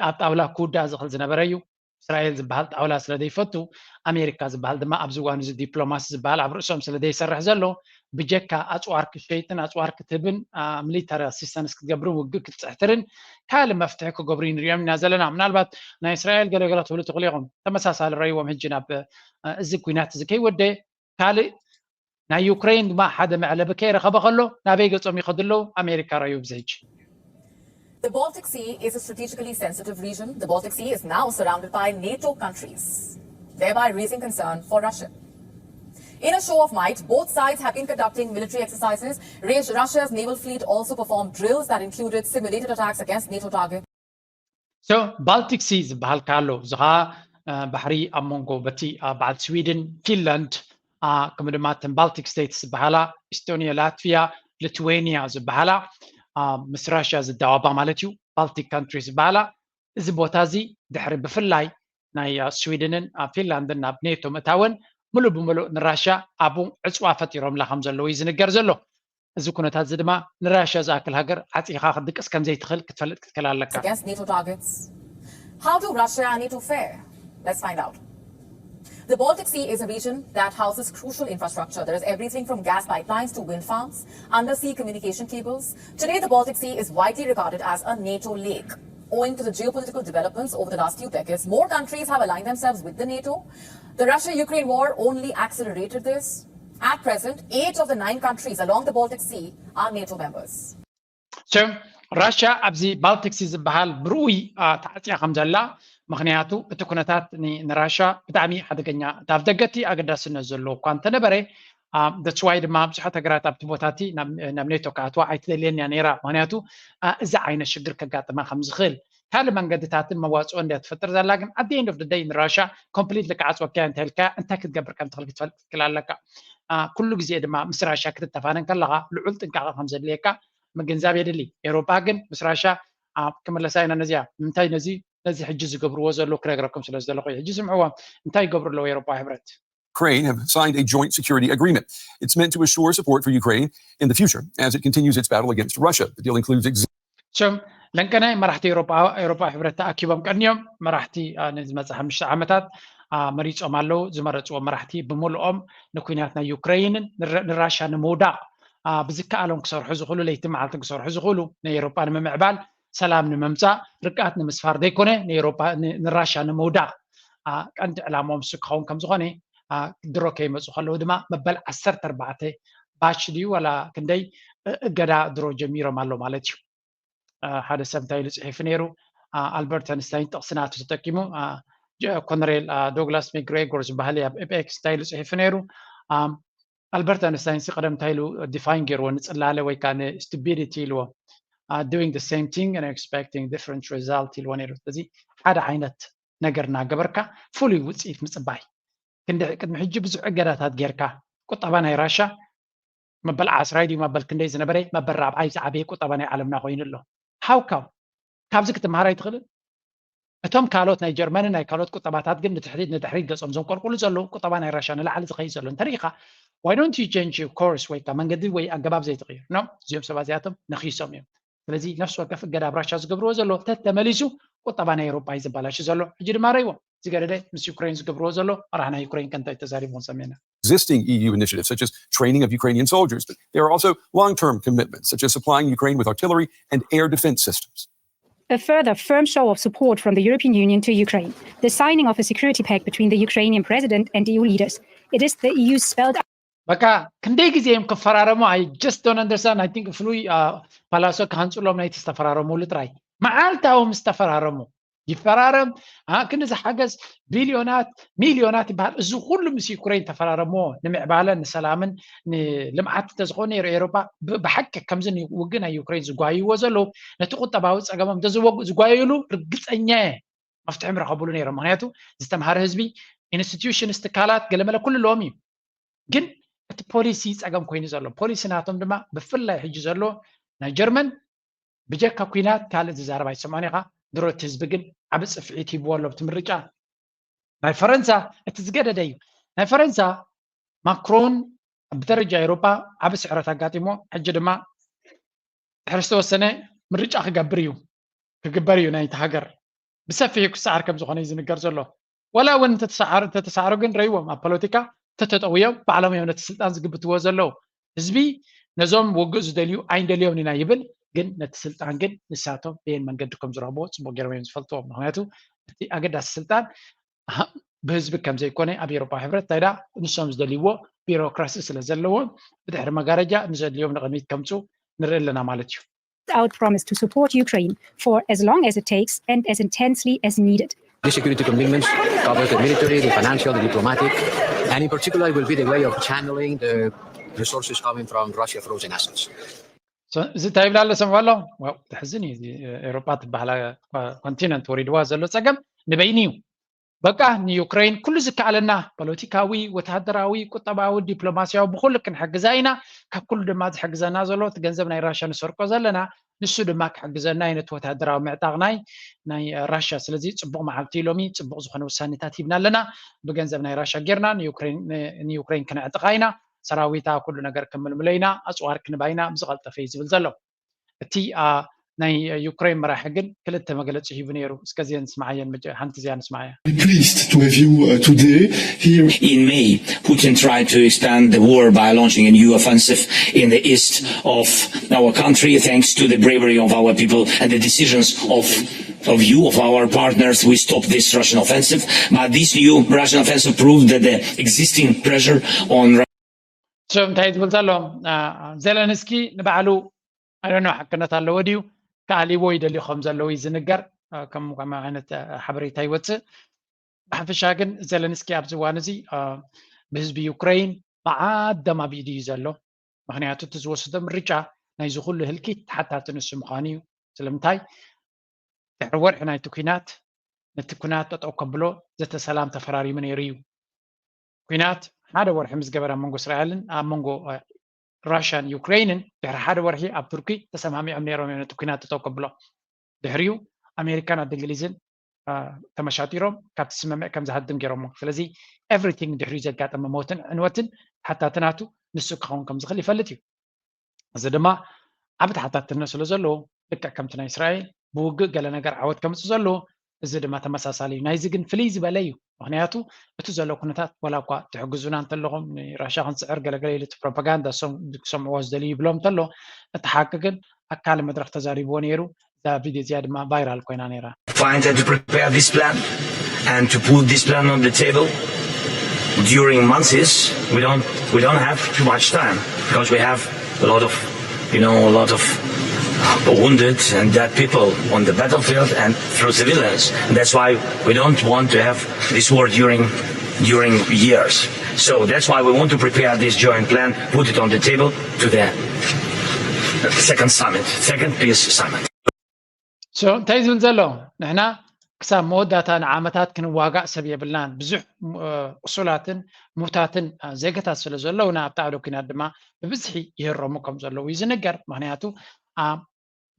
ኣብ ጣውላ ክውዳእ ዝኽእል ዝነበረ እዩ። እስራኤል ዝበሃል ጣውላ ስለ ዘይፈቱ ኣሜሪካ ዝበሃል ድማ ኣብዚ እዋን እዚ ዲፕሎማሲ ዝበሃል ኣብ ርእሶም ስለ ዘይሰርሕ ዘሎ ብጀካ ኣፅዋር ክሸይጥን ኣፅዋር ክትህብን ሚሊታሪ ኣሲስተንስ ክትገብርን ውግእ ክትፅሕትርን ካልእ መፍትሒ ክገብሩ ንሪኦም ኢና ዘለና። ምናልባት ናይ እስራኤል ገለገለ ትብሉ ትኽእሉ ኢኹም። ተመሳሳሊ ረይዎም ሕጂ ናብ እዚ ኩናት እዚ ከይወደ ካልእ ናይ ዩክሬን ድማ ሓደ መዕለቢ ከይረኸበ ከሎ ናበይ ገጾም ይኸዱ ኣለዉ? ኣሜሪካ ረዩ ብዚ ሕጂ። The Baltic Sea is a strategically sensitive region. The Baltic Sea is now surrounded by NATO countries, thereby raising concern for Russia. In a show of might, both sides have been conducting military exercises. Russia's naval fleet also performed drills that included simulated attacks against NATO targets. So Baltic Sea ዝበሃል ከኣ ኣሎ። እዚ ኸኣ ባሕሪ ኣብ መንጎ በቲ በዓል ስዊድን፣ ፊንላንድ ከምኡ ድማ እተን ባልቲክ ስቴትስ ዝበሃላ ኢስቶኒያ፣ ላትቪያ፣ ሊትዌኒያ ዝበሃላ ምስ ራሽያ ዝዳወባ ማለት እዩ። ባልቲክ ካንትሪስ ዝበሃላ እዚ ቦታ እዚ ድሕሪ ብፍላይ ናይ ስዊድንን ፊንላንድን ናብ ኔቶ ምእታወን ምሉእ ብምሉእ ንራሽያ ኣብኡ ዕፅዋ ፈጢሮምላ ከም ዘለዉ እዩ ዝንገር ዘሎ። እዚ ኩነታት እዚ ድማ ንራሽያ ዝኣክል ሃገር ዓፂኻ ክትድቅስ ከም ዘይትኽእል ክትፈልጥ ክትክእል ኣለካ። Against NATO targets. How do Russia and NATO fare? Let's find out. The Baltic Sea is a region that houses crucial infrastructure. There is everything from gas pipelines to wind farms, undersea communication cables. Today, the Baltic Sea is widely regarded as a NATO lake. Owing to the geopolitical developments over the last few decades, more countries have aligned themselves with the NATO. The Russia-Ukraine war only accelerated this. At present, eight of the nine countries along the Baltic Sea are NATO members. So ራሽያ ኣብዚ ባልቲክ ሲ ዝበሃል ብርኡይ ተዓፅያ ከም ዘላ ምክንያቱ እቲ ኩነታት ንራሻ ብጣዕሚ ሓደገኛ፣ እቲ ኣብ ደገ እቲ ኣገዳስነት ዘለዎ እኳ እንተነበረ፣ that's why ድማ ብዙሓት ሃገራት ኣብቲ ቦታ እቲ ናብ ኔቶ ክኣትዋ ኣይትደልየን እያ ነይራ። ምክንያቱ እዚ ዓይነት ሽግር ከጋጥማ ከም ዝኽእል ካልእ መንገድታትን መዋፅኦ እንድያ ትፈጥር ዘላ። ግን at the end of the day ንራሻ ኮምፕሊትሊ ክዓፅወካ እንተልካ እንታይ ክትገብር ከም ትኽእል ክትፈልጥ ትክእል ኣለካ። ኩሉ ግዜ ድማ ምስ ራሻ ክትተፋነን ከለካ ልዑል ጥንቃቐ ከም ዘድልየካ ምግንዛብ የድሊ። ኤውሮጳ ግን ምስ ራሻ ክምለሳ ኢና ነዚኣ። ንምንታይ ነዚ ነዚ ሕጂ ዝገብርዎ ዘለዉ ክነግረኩም ስለ ዝደለኹ እዩ። ሕጂ ስምዕዎም እንታይ ይገብሩ ኣለዉ ኤውሮጳዊ ሕብረት። Ukraine have signed a joint security agreement. It's meant to assure support for Ukraine in the future as it continues its battle against Russia. The deal includes ም ለንቀናይ መራሕቲ ኤውሮጳ ሕብረት ተኣኪቦም ቀንዮም መራሕቲ ንዝመፀ ሓሙሽተ ዓመታት መሪፆም ኣለዉ። ዝመረፅዎ መራሕቲ ብምልኦም ንኩናት ናይ ዩክረይንን ንራሻ ንምውዳቕ ብዝከኣሎም ክሰርሑ ዝኽእሉ ለይቲ መዓልትን ክሰርሑ ዝኽእሉ ንኤውሮጳ ንምምዕባል ሰላም ንምምፃእ ርግኣት ንምስፋር ዘይኮነ ንራሻ ንምውዳቕ ቀንዲ ዕላማኦም እሱ ክኸውን ከም ዝኾነ ድሮ ከይመፁ ከለዉ ድማ መበል ዓሰርተ ኣርባዕተ ባች ድዩ ዋላ ክንደይ እገዳ ድሮ ጀሚሮም ኣሎ ማለት እዩ። ሓደ ሰብ እንታይ ኢሉ ፅሒፉ ነይሩ? ኣልበርት ኣንስታይን ጥቕሲ ናቱ ተጠቂሙ ኮነሬል ዶግላስ ሜግሬጎር ዝበሃል ኣብ ኤክስ እንታይ ኢሉ ፅሒፉ ነይሩ? ኣልበርት ኣንስታይን ሲ ቀደም እንታይ ኢሉ ዲፋይን ገይርዎ ንፅላለ ወይ ከዓ ንስቱፒዲቲ ኢልዎ doing the same thing and expecting different result ኢልዎ ነይሩ። ስለዚ ሓደ ዓይነት ነገር እናገበርካ ፍሉይ ውፅኢት ምፅባይ። ክንዲ ቅድሚ ሕጂ ብዙሕ እገዳታት ጌርካ ቁጠባ ናይ ራሻ መበል ዓስራይ ድዩ መበል ክንደይ ዝነበረ መበል ራብዓይ ዝዓበየ ቁጠባ ናይ ዓለምና ኮይኑ ኣሎ። ሃውካው ካብዚ ክትመሃር ኣይትኽእልን? እቶም ካልኦት ናይ ጀርመንን ናይ ካልኦት ቁጠባታት ግን ንትሕሪት ንድሕሪት ገጾም ዘንቆልቁሉ ዘለዉ ቁጠባ ናይ ራሻ ንላዕሊ ዝኸይድ ዘሎ እንተሪኢኻ why don't you change your course ወይ ከዓ መንገዲ ወይ ኣገባብ ዘይትቕይር ነው። እዚኦም ሰባት እዚኣቶም ነኺሶም እዮም። ስለዚ ነፍሲ ወከፍ እገዳ ኣብ ራሻ ዝገብርዎ ዘሎ ተተመሊሱ ቁጠባ ናይ ኤውሮጳ እዩ ዝበላሽ ዘሎ። ሕጂ ድማ ረይዎም ዝገደደ ምስ ዩክሬን ዝገብርዎ ዘሎ መራሕ ናይ ዩክሬን ከንታይ ተዛሪቦም ሰሜና existing E U initiatives, such as training of Ukrainian soldiers. But there are also long term commitments, such as supplying Ukraine with artillery and air defense systems. A further firm show of support from the European Union to Ukraine, the signing of a security pact between the Ukrainian president and E U leaders. It is the E U spelled out. በቃ ክንደይ ግዜ እዮም ክፈራረሙ? I just don't understand. I think ፍሉይ ፓላሶ ክሃንፅሎም ናይቲ ዝተፈራረሙሉ ጥራይ መዓልታዊ ምስ ተፈራረሙ ይፈራረም ክንዚ ሓገዝ ቢልዮናት ሚልዮናት ይበሃል። እዚ ኩሉ ምስ ዩክሬን ተፈራረምዎ ንምዕባለን ንሰላምን ንልምዓት እንተዝኾነ ነይሩ ኤሮፓ ብሓቂ ከምዚ ውግእ ናይ ዩክሬን ዝጓይዎ ዘለዉ ነቲ ቁጠባዊ ፀገሞም እንተዝጓየሉ ርግፀኛ እየ መፍትሒ ምረኸብሉ ነይሮም። ምክንያቱ ዝተምሃረ ህዝቢ ኢንስቲትዩሽንስ ትካላት ገለመለ ኩሉ ኣለዎም እዩ። ግን እቲ ፖሊሲ ፀገም ኮይኑ ዘሎ ፖሊሲ ናቶም ድማ ብፍላይ ሕጂ ዘሎ ናይ ጀርመን ብጀካ ኩናት ካልእ ዝዛረብ ኣይትሰምዖን ኢኻ። ድሮ እቲ ህዝቢ ግን ዓቢ ፅፍዒት ሂብዎ ኣሎ ብቲ ምርጫ። ናይ ፈረንሳ እቲ ዝገደደ እዩ። ናይ ፈረንሳ ማክሮን ብደረጃ ኤውሮጳ ዓቢ ስዕረት ኣጋጢሞ ሕጂ ድማ ድሕሪ ዝተወሰነ ምርጫ ክገብር እዩ ክግበር እዩ ናይቲ ሃገር ብሰፊሑ ክሰዓር ከም ዝኾነ እዩ ዝንገር ዘሎ። ወላ እውን እንተተሰዓሩ ግን ረይዎም ኣብ ፖለቲካ ተተጠውዮም ባዕሎም እዮም ነቲ ስልጣን ዝግብትዎ ዘለዉ። ህዝቢ ነዞም ውግእ ዝደልዩ ኣይንደልዮም ኢና ይብል፣ ግን ነቲ ስልጣን ግን ንሳቶም በየን መንገዲ ከም ዝረኽብዎ ፅቡቅ ገይሮም እዮም ዝፈልጥዎ። ምክንያቱ እቲ ኣገዳሲ ስልጣን ብህዝቢ ከም ዘይኮነ ኣብ ኤሮፓ ሕብረት እንታይ ንሶም ዝደልይዎ ቢሮክራሲ ስለ ዘለዎም ብድሕሪ መጋረጃ ንዘድልዮም ንቅድሚት ከምፁ ንርኢ ኣለና ማለት እዩ። Our promise to support Ukraine for as long as it takes and as intensely as needed. These security commitments cover the military, the financial, the diplomatic, and in particular, it will be the way of channeling the resources coming from Russia frozen assets. እዚ እንታይ ይብላ ኣሎ ሰምዖ ኣሎ። ተሕዝን እዩ። ኤሮፓ ትበሃላ ኮንቲነንት ወሪድዋ ዘሎ ፀገም ንበይኒ እዩ። በቃ ንዩክሬን ኩሉ ዝከኣለና ፖለቲካዊ፣ ወታደራዊ፣ ቁጠባዊ፣ ዲፕሎማሲያዊ ብኩሉ ክንሕግዛ ኢና። ካብ ኩሉ ድማ ዝሕግዘና ዘሎ እቲ ገንዘብ ናይ ራሻ ንሰርቆ ዘለና ንሱ ድማ ክሕግዘና እዩ ነቲ ወታደራዊ ምዕጣቕ ናይ ናይ ራሻ። ስለዚ ፅቡቕ መዓልቲ እዩ ሎሚ፣ ፅቡቕ ዝኾነ ውሳኔታት ሂብና ኣለና። ብገንዘብ ናይ ራሻ ጌርና ንዩክሬን ክነዕጥቓ ኢና። ሰራዊታ ኩሉ ነገር ክምልምሎ ኢና፣ ኣፅዋር ክንባ ኢና ብዝቐልጠፈ እዩ ዝብል ዘሎ። እቲ ናይ ዩክሬን መራሒ ግን ክልተ መግለፂ ሂቡ ነይሩ። እስከ እዚአን ስምዓየን ሓንቲ እዚኣ ንስምዓያ። Pleased to have you uh, today here. In May, Putin tried to expand the war by launching a new offensive in the east of our country thanks to the bravery of our people and the decisions of of you, of our partners, we stopped this Russian offensive. But this new Russian offensive proved that the existing pressure on እንታይ ዝብል ዘሎ ዜለንስኪ ንባዕሉ ኣደኖ ሓቅነት ኣለዎ ድዩ ክኣልይዎ ይደልዩ ከም ዘለዉ እዩ ዝንገር። ከም ዓይነት ሓበሬታ ይወፅእ። ብሓፈሻ ግን ዘለንስኪ ኣብዚ እዋን እዚ ብህዝቢ ዩክሬን መዓት ደም ኣብ ኢዱ እዩ ዘሎ። ምክንያቱ እቲ ዝወሰዶ ምርጫ ናይዚ ኩሉ ህልቂት ተሓታቲ ንሱ ምዃኑ እዩ። ስለምንታይ ድሕሪ ወርሒ ናይቲ ኩናት ነቲ ኩናት ጠጠው ከብሎ ዘተ ሰላም ተፈራሪሙ ነይሩ እዩ። ኩናት ሓደ ወርሒ ምስ ገበረ ኣብ መንጎ እስራኤልን ኣብ መንጎ ራሽያን ዩክሬንን ድሕሪ ሓደ ወርሒ ኣብ ቱርኪ ተሰማሚዖም ነይሮም እዮም ነቲ ኩናት ጠጠው ከብሎ። ድሕሪኡ ኣሜሪካን ኣዲ እንግሊዝን ተመሻጢሮም ካብቲ ስምምዕ ከም ዝሃድም ገይሮሞ። ስለዚ ኤቭሪቲንግ ድሕሪኡ ዘጋጠመ ሞትን ዕንወትን ተሓታቲ ናቱ ንሱ ክኸውን ከም ዝኽእል ይፈልጥ እዩ። እዚ ድማ ዓቢ ተሓታትነት ስለ ዘለዎ ልክዕ ከምቲ ናይ እስራኤል ብውግእ ገለ ነገር ዓወት ከምፅእ ዘለዎ እዚ ድማ ተመሳሳሊ እዩ። ናይዚ ግን ፍልይ ዝበለ እዩ። ምክንያቱ እቲ ዘሎ ኩነታት ዋላ እኳ ትሕግዙና እንተለኹም ንራሻ ክንስዕር ገለገለ ኢሉ እቲ ፕሮፓጋንዳ ክሰምዕዎ ዝደልዩ ይብሎም እንተሎ እቲ ሓቂ ግን ኣካል መድረክ ተዛሪብዎ ነይሩ። እዛ ቪድዮ እዚኣ ድማ ቫይራል ኮይና ነይራ። Find and to prepare this plan and to put this plan on the table during months is we don't we don't have too much time because we have a lot of you know a lot of wounded and dead people on the battlefield and through civilians. And that's why we don't want to have this war during during years. So that's why we want to prepare this joint plan, put it on the table to the second summit, second peace summit. So እንታይ ዝብል ዘሎ ንሕና ክሳብ መወዳእታ ንዓመታት ክንዋጋእ ሰብ የብልናን። ብዙሕ ቁሱላትን ሙታትን ዜጋታት ስለ ዘለውና ኣብቲ ዓውደ ኩናት ድማ ብብዝሒ ይህረሙ ከም ዘለዉ እዩ ዝንገር። ምክንያቱ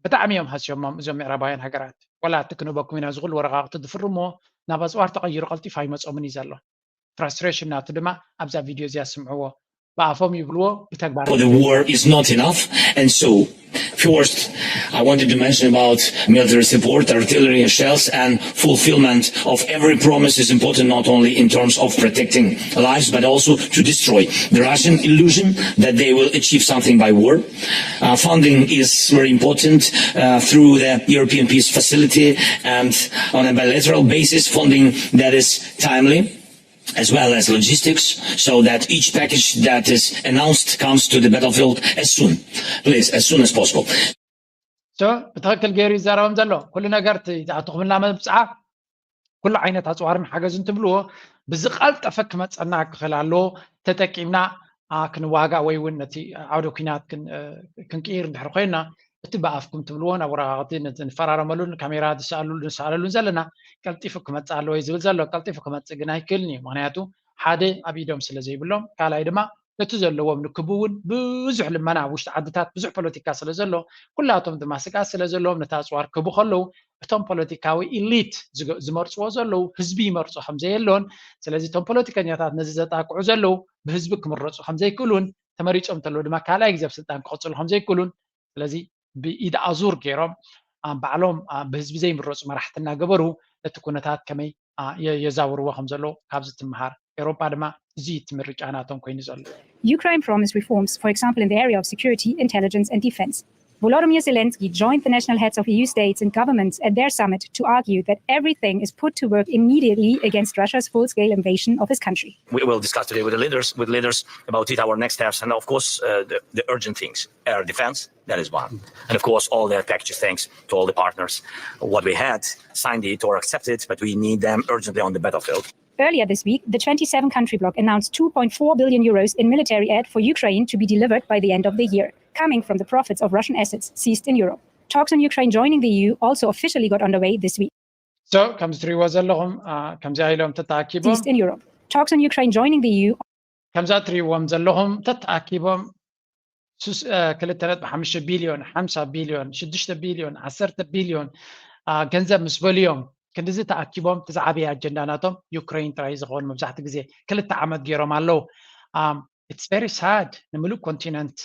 ብጣዕሚ እዮም ሃስዮሞም እዞም ምዕራባውያን ሃገራት። ወላ እቲ ክንህበኩም ኢና ዝኩሉ ወረቃቅቲ ዝፍርምዎ ናብ ኣፅዋር ተቀይሩ ቀልጢፉ ኣይመፆምን እዩ ዘሎ። ፍራስትሬሽን ናቱ ድማ ኣብዛ ቪድዮ እዚኣ ስምዕዎ። ብኣፎም ይብልዎ ብተግባር The war is not enough, and so first, I wanted to mention about military support, artillery and shells, and fulfillment of every promise is important not only in terms of protecting lives but also to destroy the Russian illusion that they will achieve something by war. Uh, funding is very important uh, through the European Peace Facility and on a bilateral basis, funding that is timely as well as logistics, so that each package that is announced comes to the battlefield as soon, please, as soon as possible. So ብትክክል ገይሩ ይዛረቦም ዘሎ ኩሉ ነገር ዝኣተኹምልና መብፅዓ ኩሉ ዓይነት ኣፅዋርን ሓገዝን ትብልዎ ብዝቀልጠፈ ክመፀና ክኽእል ኣለዎ። ተጠቂምና ክንዋጋእ ወይ እውን ነቲ ዓውደ ኩናት ክንቅይር እንድሕር ኮይና እቲ ብኣፍኩም ትብልዎ ናብ ወረቃቅቲ ንፈራረመሉን ካሜራ ዝሰኣሉሉ ንሰኣለሉን ዘለና ቀልጢፉ ክመፅእ ኣለዎ ዝብል ዘሎ። ቀልጢፉ ክመፅእ ግን ኣይክእልን እዩ። ምክንያቱ ሓደ ኣብ ኢዶም ስለ ዘይብሎም፣ ካልኣይ ድማ ነቲ ዘለዎም ንክቡ እውን ብዙሕ ልመና ኣብ ውሽጢ ዓድታት ብዙሕ ፖለቲካ ስለ ዘሎ ኩላቶም ድማ ስግኣት ስለ ዘለዎም ነቲ ኣፅዋር ክቡ ከለዉ እቶም ፖለቲካዊ ኢሊት ዝመርፅዎ ዘለዉ ህዝቢ ይመርፁ ከምዘየሎን ስለዚ እቶም ፖለቲከኛታት ነዚ ዘጣቅዑ ዘለዉ ብህዝቢ ክምረፁ ከምዘይክእሉን ተመሪፆም እንተለዉ ድማ ካልኣይ ግዜ ኣብ ስልጣን ክቕፅሉ ከምዘይክእሉን ስለዚ ብኢድ ኣዙር ገይሮም ባዕሎም ብህዝቢ ዘይምረፁ መራሕቲ እናገበሩ ነቲ ኩነታት ከመይ የዛውርዎ ከም ዘለዉ ካብዚ ትምሃር። ኤውሮጳ ድማ እዚ እቲ ምርጫ ናቶም ኮይኑ ዘሎ። Ukraine promised reforms, for example, in the area of security, intelligence, and defense. Volodymyr Zelensky joined the national heads of E U states and governments at their summit to argue that everything is put to work immediately against Russia's full-scale invasion of his country. We will discuss today with the leaders, with leaders about it, our next steps, and of course, uh, the, the urgent things, air defense, that is one. And of course, all their packages, thanks to all the partners, what we had, signed it or accepted, but we need them urgently on the battlefield. Earlier this week, the twenty-seven country bloc announced two point four billion euros in military aid for Ukraine to be delivered by the end of the year, coming from the profits of Russian assets seized in Europe. Talks on Ukraine joining the E U also officially got underway this week. So ከምዚ ትሪእዎ ዘለኹም ከምዚኣ ኢሎም ተተኣኪቦም seized in Europe. Talks on Ukraine joining the E U ከምዛ ትሪእዎም ዘለኹም ተተኣኪቦም ክልተ ነጥቢ ሓሙሽተ ቢልዮን፣ ሓምሳ ቢልዮን፣ ሽዱሽተ ቢልዮን፣ ዓሰርተ ቢልዮን ገንዘብ ምስ በልዮም ክንድዚ ተኣኪቦም እቲ ዝዓበየ ኣጀንዳ ናቶም ዩክሬን ጥራይ ዝኸውን መብዛሕቲ ግዜ ክልተ ዓመት ገይሮም ኣለዉ። It's very sad ንምሉእ ኮንቲነንት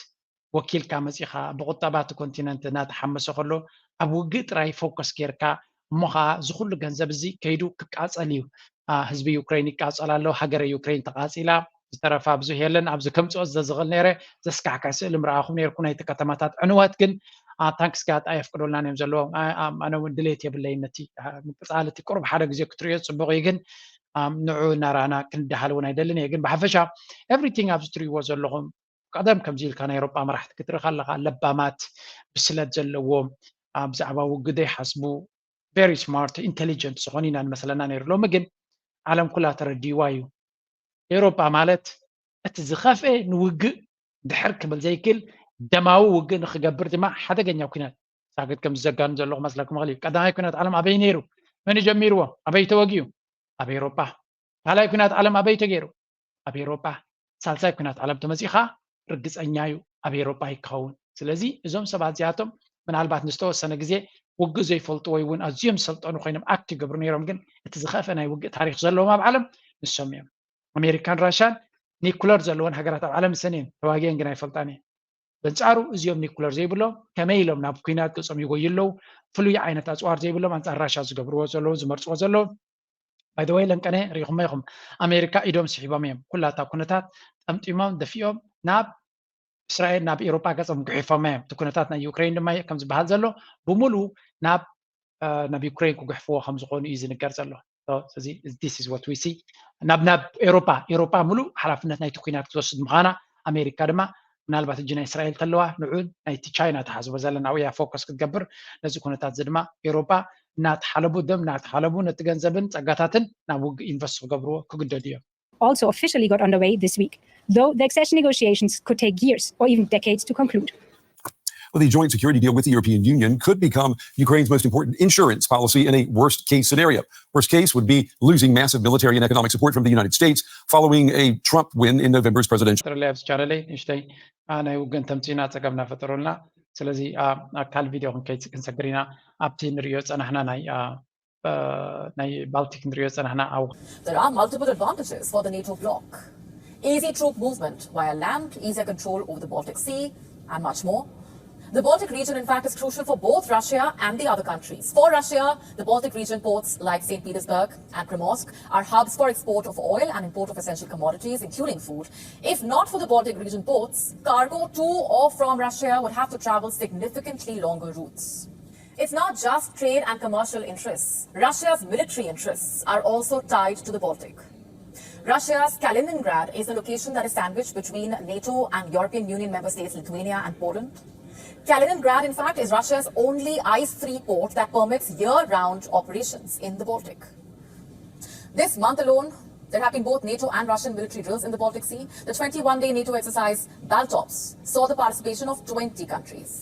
ወኪልካ መፂኻ ብቁጠባ እቲ ኮንቲነንት እናተሓመሰ ከሎ ኣብ ውግእ ጥራይ ፎከስ ጌርካ እሞ ከዓ እዚ ኩሉ ገንዘብ እዚ ከይዱ ክቃፀል እዩ። ህዝቢ ዩክሬን ይቃፀል ኣሎ። ሃገረ ዩክሬን ተቃፂላ ዝተረፋ ብዙሕ የለን። ኣብዚ ከምፅኦ ዘዝኽእል ነይረ ዘስካሕክሕ ስእሊ ምረኣኹም ነይርኩ ናይቲ ከተማታት ዕንወት ግን ታንክስ ጋድ ኣየፍቅዶልናን እዮም ዘለዎም። ኣነ እውን ድሌት የብለይን ነቲ ምቅፃል እቲ ቁሩብ ሓደ ግዜ ክትሪኦ ፅቡቅ እዩ ግን ንዑ እናረኣና ክንደሃል እውን ኣይደልን እየ ግን ብሓፈሻ ኤቭሪቲንግ ኣብዚ ትሪእዎ ዘለኹም ቀደም ከምዚ ኢልካ ናይ ኤሮጳ መራሕቲ ክትርኢ ከለኻ ለባማት ብስለት ዘለዎም ብዛዕባ ውግእ ዘይሓስቡ very smart, intelligent ዝኾኑ ኢና ንመስለና ነይሩ። ሎሚ ግን ዓለም ኩላ ተረዲዋ እዩ። ኤውሮጳ ማለት እቲ ዝኸፍኤ ንውግእ ድሕር ክብል ዘይክእል ደማዊ ውግእ ንክገብር ድማ ሓደገኛ ኩናት ሳግት ከም ዝዘጋኑ ዘለኹ መስለኩም ይኽእል እዩ። ቀዳማይ ኩናት ዓለም ኣበይ ነይሩ? መን ጀሚርዎ? ኣበይ ተወጊኡ? ኣብ ኤውሮጳ። ካልኣይ ኩናት ዓለም ኣበይ ተገይሩ? ኣብ ኤውሮጳ። ሳልሳይ ኩናት ዓለም ተመፂኻ ርግፀኛ እዩ ኣብ ኤውሮጳ ይከኸውን። ስለዚ እዞም ሰባት እዚኣቶም ምናልባት ንዝተወሰነ ግዜ ውግእ ዘይፈልጡ ወይ እውን ኣዝዮም ዝሰልጠኑ ኮይኖም ኣክት ይገብሩ ነይሮም፣ ግን እቲ ዝኸፍአ ናይ ውግእ ታሪክ ዘለዎም ኣብ ዓለም ንሶም እዮም። ኣሜሪካን ራሻን ኒኩለር ዘለወን ሃገራት ኣብ ዓለም ሰን እየን ተዋጊአን ግን ኣይፈልጣን እየን። በንጻሩ እዚኦም ኒኩለር ዘይብሎም ከመይ ኢሎም ናብ ኩናት ገጾም ይጎዩ ኣለዉ? ፍሉይ ዓይነት ኣጽዋር ዘይብሎም ኣንጻር ራሻ ዝገብርዎ ዘለዉ ዝመርጽዎ ዘለዉ። ባይደወይ ለንቀነ ሪኢኹሞ ኢኹም፣ ኣሜሪካ ኢዶም ስሒቦም እዮም። ኩላታ ኩነታት ጠምጢሞም ደፊኦም ናብ እስራኤል ናብ ኤውሮጳ ገጾም ጉሒፎም እዮም። እቲ ኩነታት ናይ ዩክሬን ድማ ከም ዝበሃል ዘሎ ብምሉ ናብ ናብ ዩክሬን ክጉሕፍዎ ከም ዝኾኑ እዩ ዝንገር ዘሎ። እዚ this is what we see። ናብ ናብ ኤውሮጳ ኤውሮጳ ሙሉእ ሓላፍነት ናይቲ ኩናት ክትወስድ ምዃና ኣሜሪካ ድማ ምናልባት እጂ ናይ እስራኤል ተለዋ ንዑ ናይቲ ቻይና ተሓስቦ ዘለ ናብኡ እያ ፎከስ ክትገብር። ነዚ ኩነታት እዚ ድማ ኤውሮጳ እናተሓለቡ ደም እናተሓለቡ ነቲ ገንዘብን ጸጋታትን ናብ ውግእ ኢንቨስት ክገብርዎ ክግደዱ እዮም። also officially got underway this week, though the accession negotiations could take years or even decades to conclude. Well, the joint security deal with the European Union could become Ukraine's most important insurance policy in a worst case scenario. Worst case would be losing massive military and economic support from the United States following a Trump win in November's presidential. ትርለያ ኣብዚ ቻነለይ ንእሽተይ ናይ ውግን ተምፂና ፀገም እናፈጠሩልና። ስለዚ ኣካል ቪድዮ ክንከይድ ክንሰግር ኢና። ኣብቲ ንሪኦ ፀናሕና ናይ ናይ ባልቲክ ንሪኦ ፀናሕና ኣብ There are multiple advantages for the NATO bloc. Easy troop movement via land, easier control over the Baltic Sea, and much more. The Baltic region, in fact, is crucial for both Russia and the other countries. For Russia, the Baltic region ports like Saint Petersburg and Primorsk are hubs for export of oil and import of essential commodities, including food. If not for the Baltic region ports, cargo to or from Russia would have to travel significantly longer routes. It's not just trade and commercial interests. Russia's military interests are also tied to the Baltic. Russia's Kaliningrad is the location that is sandwiched between NATO and European Union member states Lithuania and Poland. Kaliningrad, in fact, is Russia's only ice free port that permits year round operations in the Baltic. This month alone, there have been both NATO and Russian military drills in the Baltic Sea. The twenty-one day NATO exercise Baltops saw the participation of twenty countries.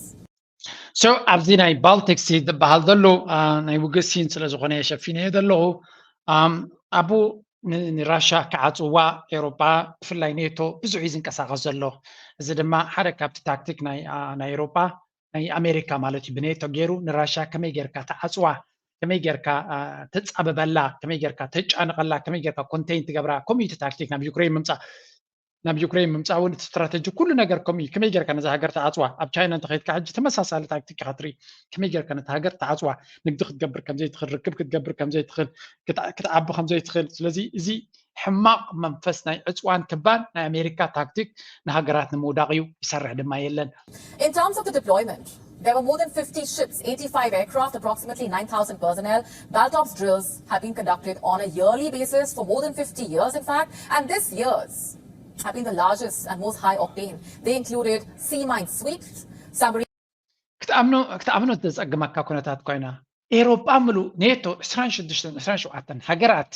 So ኣብዚ ናይ ባልቲክ ሲ ዝበሃል ዘሎ ናይ ውግእ ሲን ስለ ዝኾነ የሸፊነ ዘለኹ ኣብኡ ንራሻ ክዓፅዋ ኤውሮጳ ብፍላይ ኔቶ ብዙሕ እዩ ዝንቀሳቐስ ዘሎ። እዚ ድማ ሓደ ካብቲ ታክቲክ ናይ ኤውሮጳ ናይ ኣሜሪካ ማለት እዩ ብኔቶ ገይሩ ንራሻ ከመይ ጌርካ ተዓፅዋ፣ ከመይ ጌርካ ተፃብበላ፣ ከመይ ጌርካ ተጫንቐላ፣ ከመይ ጌርካ ኮንቴን ትገብራ። ከምኡ እዩ እቲ ታክቲክ ናብ ዩክሬን ምምፃእ ናብ ዩክሬን ምምፃእ እውን እቲ ስትራተጂ ኩሉ ነገር ከምኡ እዩ። ከመይ ጌርካ ነዛ ሃገር ተዓፅዋ? ኣብ ቻይና እንተኸይድካ ሕጂ ተመሳሳሊ ታክቲክ ኢኻ ትርኢ። ከመይ ጌርካ ነታ ሃገር ተዓፅዋ? ንግዲ ክትገብር ከምዘይትኽእል፣ ርክብ ክትገብር ከምዘይትኽእል፣ ክትዓቢ ከምዘይትኽእል። ስለዚ እዚ ሕማቕ መንፈስ ናይ ዕፅዋን ክባን ናይ ኣሜሪካ ታክቲክ ንሃገራት ንምውዳቕ እዩ፣ ይሰርሕ ድማ የለን። In terms of the deployment, there were more than fifty ships, eighty-five aircraft, approximately nine thousand personnel. Baltops drills have been conducted on a yearly basis for more than fifty years, in fact, and this year's have been the largest and most high octane. They included sea mine sweeps, submarine. ክትኣምኖ ክትኣምኖ ዘጸግመካ ኩነታት ኮይና ኤሮጳ ምሉእ ኔቶ ዕስራን ሽዱሽተን ዕስራን ሸውዓተን ሃገራት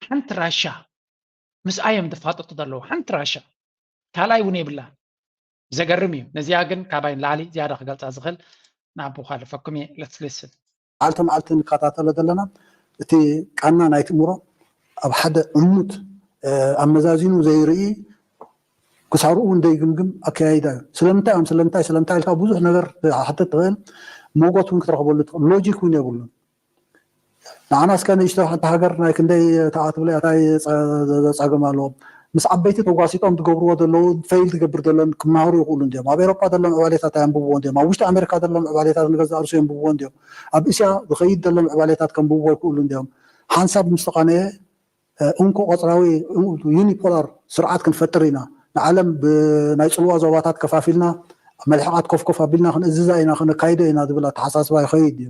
ሓንቲ ራሻ ምስኣ እዮም ዝፋጠጡ ዘለዉ። ሓንቲ ራሻ ካልኣይ እውን የብላ። ዘገርም እዩ። ነዚኣ ግን ካባይ ንላዕሊ ዝያዳ ክገልጻ ዝኽእል ንኣቦ ካልፈኩም እየ። Let's listen። መዓልቲ መዓልቲ ንከታተሎ ዘለና እቲ ቃና ናይቲ እምሮ ኣብ ሓደ ዕሙት ኣመዛዚኑ ዘይርኢ ክሳብ ርእኡ እንደይግምግም ኣከያይዳ እዩ። ስለምንታይ እዮም ስለምንታይ ስለምንታይ ኢልካ ብዙሕ ነገር ክትሓትት ትኽእል፣ ሞጎት እውን ክትረኽበሉ ትኽእል፣ ሎጂክ እውን የብሉን። ንዓና እስከ ንእሽቶ ሓንቲ ሃገር ናይ ክንደይ ተኣትብለ እያ፣ እንታይ ጸገም ኣለዎ? ምስ ዓበይቲ ተጓሲጦም ዝገብርዎ ዘለዉ ፌይል ዝገብር ዘሎን ክመሃሩ ይኽእሉ እንዲዮም። ኣብ ኤሮፓ ዘሎ ምዕባሌታት ኣየንብብዎ እንዲዮም። ኣብ ውሽጢ ኣሜሪካ ዘሎ ምዕባሌታት ንገዛእ ርእሱ የንብብዎ እንዲዮም። ኣብ እስያ ዝኸይድ ዘሎ ምዕባሌታት ከንብብዎ ይኽእሉ እንዲዮም። ሓንሳብ ምስ ተቓነየ እንኮ ቆፅራዊ ዩኒፖላር ስርዓት ክንፈጥር ኢና። ንዓለም ብናይ ፅልዋ ዞባታት ከፋፊልና መልሕቓት ኮፍኮፍ ኣቢልና ክንእዝዛ ኢና፣ ክነካይዶ ኢና ዝብል ኣተሓሳስባ ይኸይድ እዩ።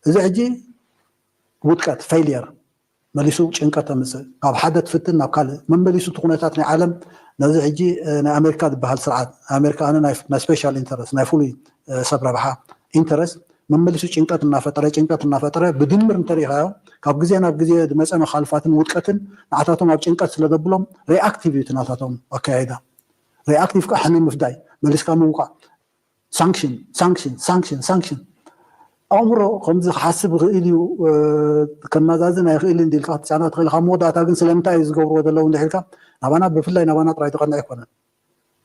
እዚ ሕጂ ውድቀት ፌይልየር መሊሱ ጭንቀት ተምፅእ። ካብ ሓደ ትፍትን ናብ ካልእ መመሊሱ እቲ ኩነታት ናይ ዓለም ነዚ ሕጂ ናይ ኣሜሪካ ዝበሃል ስርዓት ናይ ኣሜሪካ ኣነ ናይ ስፔሻል ኢንተረስት ናይ ፍሉይ ሰብ ረብሓ ኢንተረስት መመልሱ ጭንቀት እናፈጠረ ጭንቀት እናፈጠረ ብድምር እንተሪኢኻዮ ካብ ግዜ ናብ ግዜ ዝመፀ መኻልፋትን ውድቀትን ንዓታቶም ኣብ ጭንቀት ስለዘብሎም ሪኣክቲቭ እዩ እቲ ናታቶም ኣካያይዳ። ሪኣክቲቭ ከዓ ሕነ ምፍዳይ፣ መሊስካ ምውቃዕ፣ ሳንክሽን ሳንክሽን ሳንክሽን ሳንክሽን። ኣእምሮ ከምዚ ክሓስብ ይኽእል እዩ፣ ከመዛዝን ኣይኽእልን ኢልካ ክትፅዕና ትኽእል ኢኻ። መወዳእታ ግን ስለምንታይ እዩ ዝገብርዎ ዘለዉ እንድሕር ኢልካ ናባና ብፍላይ ናባና ጥራይ ዝቐንዐ ኣይኮነን።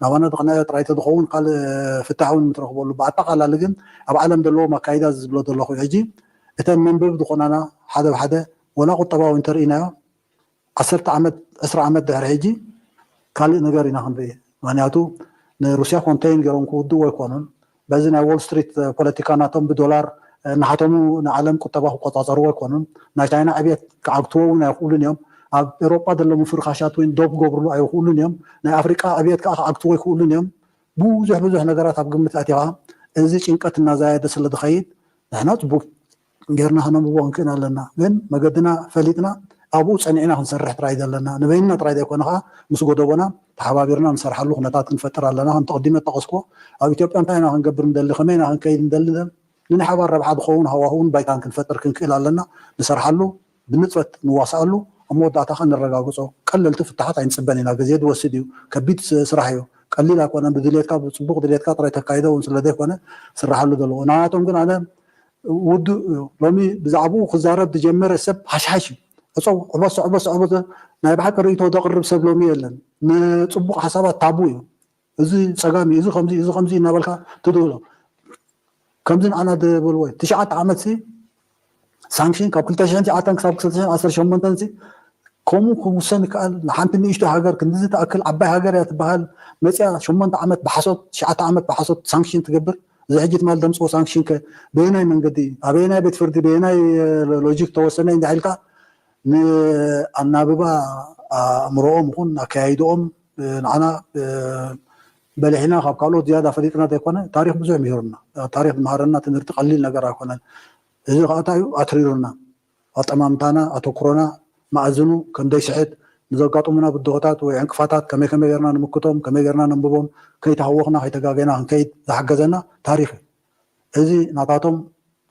ናባና ዝቐንዐ ጥራይ ተዝኸውን ካልእ ፍታሕ እውን ምትረኽበሉ። ብኣጠቓላሊ ግን ኣብ ዓለም ዘለዎም ኣካይዳ ዝብሎ ዘለኹ ሕጂ እተን መንበቢ ዝኾናና ሓደ ብሓደ ወላ ቁጠባዊ እንተርኢናዮ ዓሰርተ ዓመት ዕስራ ዓመት ድሕሪ ሕጂ ካልእ ነገር ኢና ክንርኢ። ምክንያቱ ንሩስያ ኮንቴይን ገይሮም ክውድእዎ ኣይኮኑን። በዚ ናይ ዎል ስትሪት ፖለቲካ ናቶም ብዶላር እናሓተሙ ንዓለም ቁጠባ ክቆፃፀርዎ ኣይኮኑን። ናይ ቻይና ዕብየት ክዓግትዎ እውን ኣይኽእሉን እዮም። ኣብ ኤሮጳ ዘሎ ምፍርኻሻት እውን ደው ክገብርሉ ኣይኽእሉን እዮም። ናይ ኣፍሪቃ ዕብየት ከዓ ክዓግትዎ ኣይክእሉን እዮም። ብዙሕ ብዙሕ ነገራት ኣብ ግምት ኣቲኻ እዚ ጭንቀት እናዛየደ ስለ ዝኸይድ ንሕና ፅቡቅ ጌርና ከነንብቦ ክንክእል ኣለና። ግን መገድና ፈሊጥና ኣብኡ ፀኒዕና ክንሰርሕ ጥራይ ዘለና ንበይንና ጥራይ ዘይኮነ ከዓ ምስ ጎደቦና ተሓባቢርና ንሰርሓሉ ኩነታት ክንፈጥር ኣለና። ከምቲ ቅድመ ጠቀስኩ ኣብ ኢትዮጵያ እንታይ ኢና ክንገብር ንደሊ ከመይ ኢና ክንከይድ ንደሊ ንሓባር ረብሓ ዝኸውን ሃዋህውን ባይታን ክንፈጥር ክንክእል ኣለና። ንሰርሓሉ ብንፅፈት ንዋሳኣሉ ኣብ መወዳእታ ከ ንረጋግፆ ቀለልቲ ፍታሓት ኣይንፅበን ኢና። ግዜ ዝወስድ እዩ። ከቢድ ስራሕ እዩ። ቀሊል ኣይኮነን። ብድልየትካ ብፅቡቅ ድልየትካ ጥራይ ተካይዶ እውን ስለ ዘይኮነ ስራሓሉ ዘለዎ ናቶም ግን ኣነ ውዱእ እዩ። ሎሚ ብዛዕባኡ ክዛረብ ዝጀመረ ሰብ ሓሽሓሽ እዩ። ዕፀው ዕበሶ ዕበሶ ዕበሶ ናይ ብሓቂ ርእይቶ ዘቕርብ ሰብ ሎሚ የለን። ንፅቡቅ ሓሳባት ታቡ እዩ። እዚ ፀጋም እዩ፣ እዚ ከምዚ እዚ ከምዚ እናበልካ ትድህሎ ከምዚ ንዓና ዝበልዎ ትሽዓተ ዓመት ሲ ሳንክሽን ካብ ክልተ ሽሕን ትሽዓተን ክሳብ ክልተ ሽሕን ዓሰርተ ሸሞንተን ሲ ከምኡ ክውሰን ይከኣል። ንሓንቲ ንእሽቶ ሃገር ክንድዚ ትኣክል ዓባይ ሃገር እያ ትበሃል መፅያ ሸሞንተ ዓመት ብሓሶት ትሽዓተ ዓመት ብሓሶት ሳንክሽን ትገብር። እዚ ሕጂ ትማል ደምፅዎ ሳንክሽን ከ በየናይ መንገዲ እዩ? ኣበየናይ ቤት ፍርዲ በየናይ ሎጂክ ተወሰነ እንዳ ኢልካ ንኣናብባ ኣእምሮኦም ይኹን ኣካያይድኦም ንዓና በሊሕና ካብ ካልኦት ዝያዳ ፈሊጥና ዘይኮነ ታሪክ ብዙሕ ምሂሩና። ታሪክ ዝመሃረና ትምህርቲ ቀሊል ነገር ኣይኮነን። እዚ ከዓ እንታይ እዩ ኣትሪሩና። ኣጠማምታና ኣተኩሮና መኣዝኑ ከም ዘይስሕት ንዘጋጥሙና ብድሆታት ወይ ዕንቅፋታት ከመይ ከመይ ጌርና ንምክቶም ከመይ ጌርና ነንብቦም ከይተሃወኽና ከይተጋገና ክንከይድ ዝሓገዘና ታሪክ እዩ። እዚ ናታቶም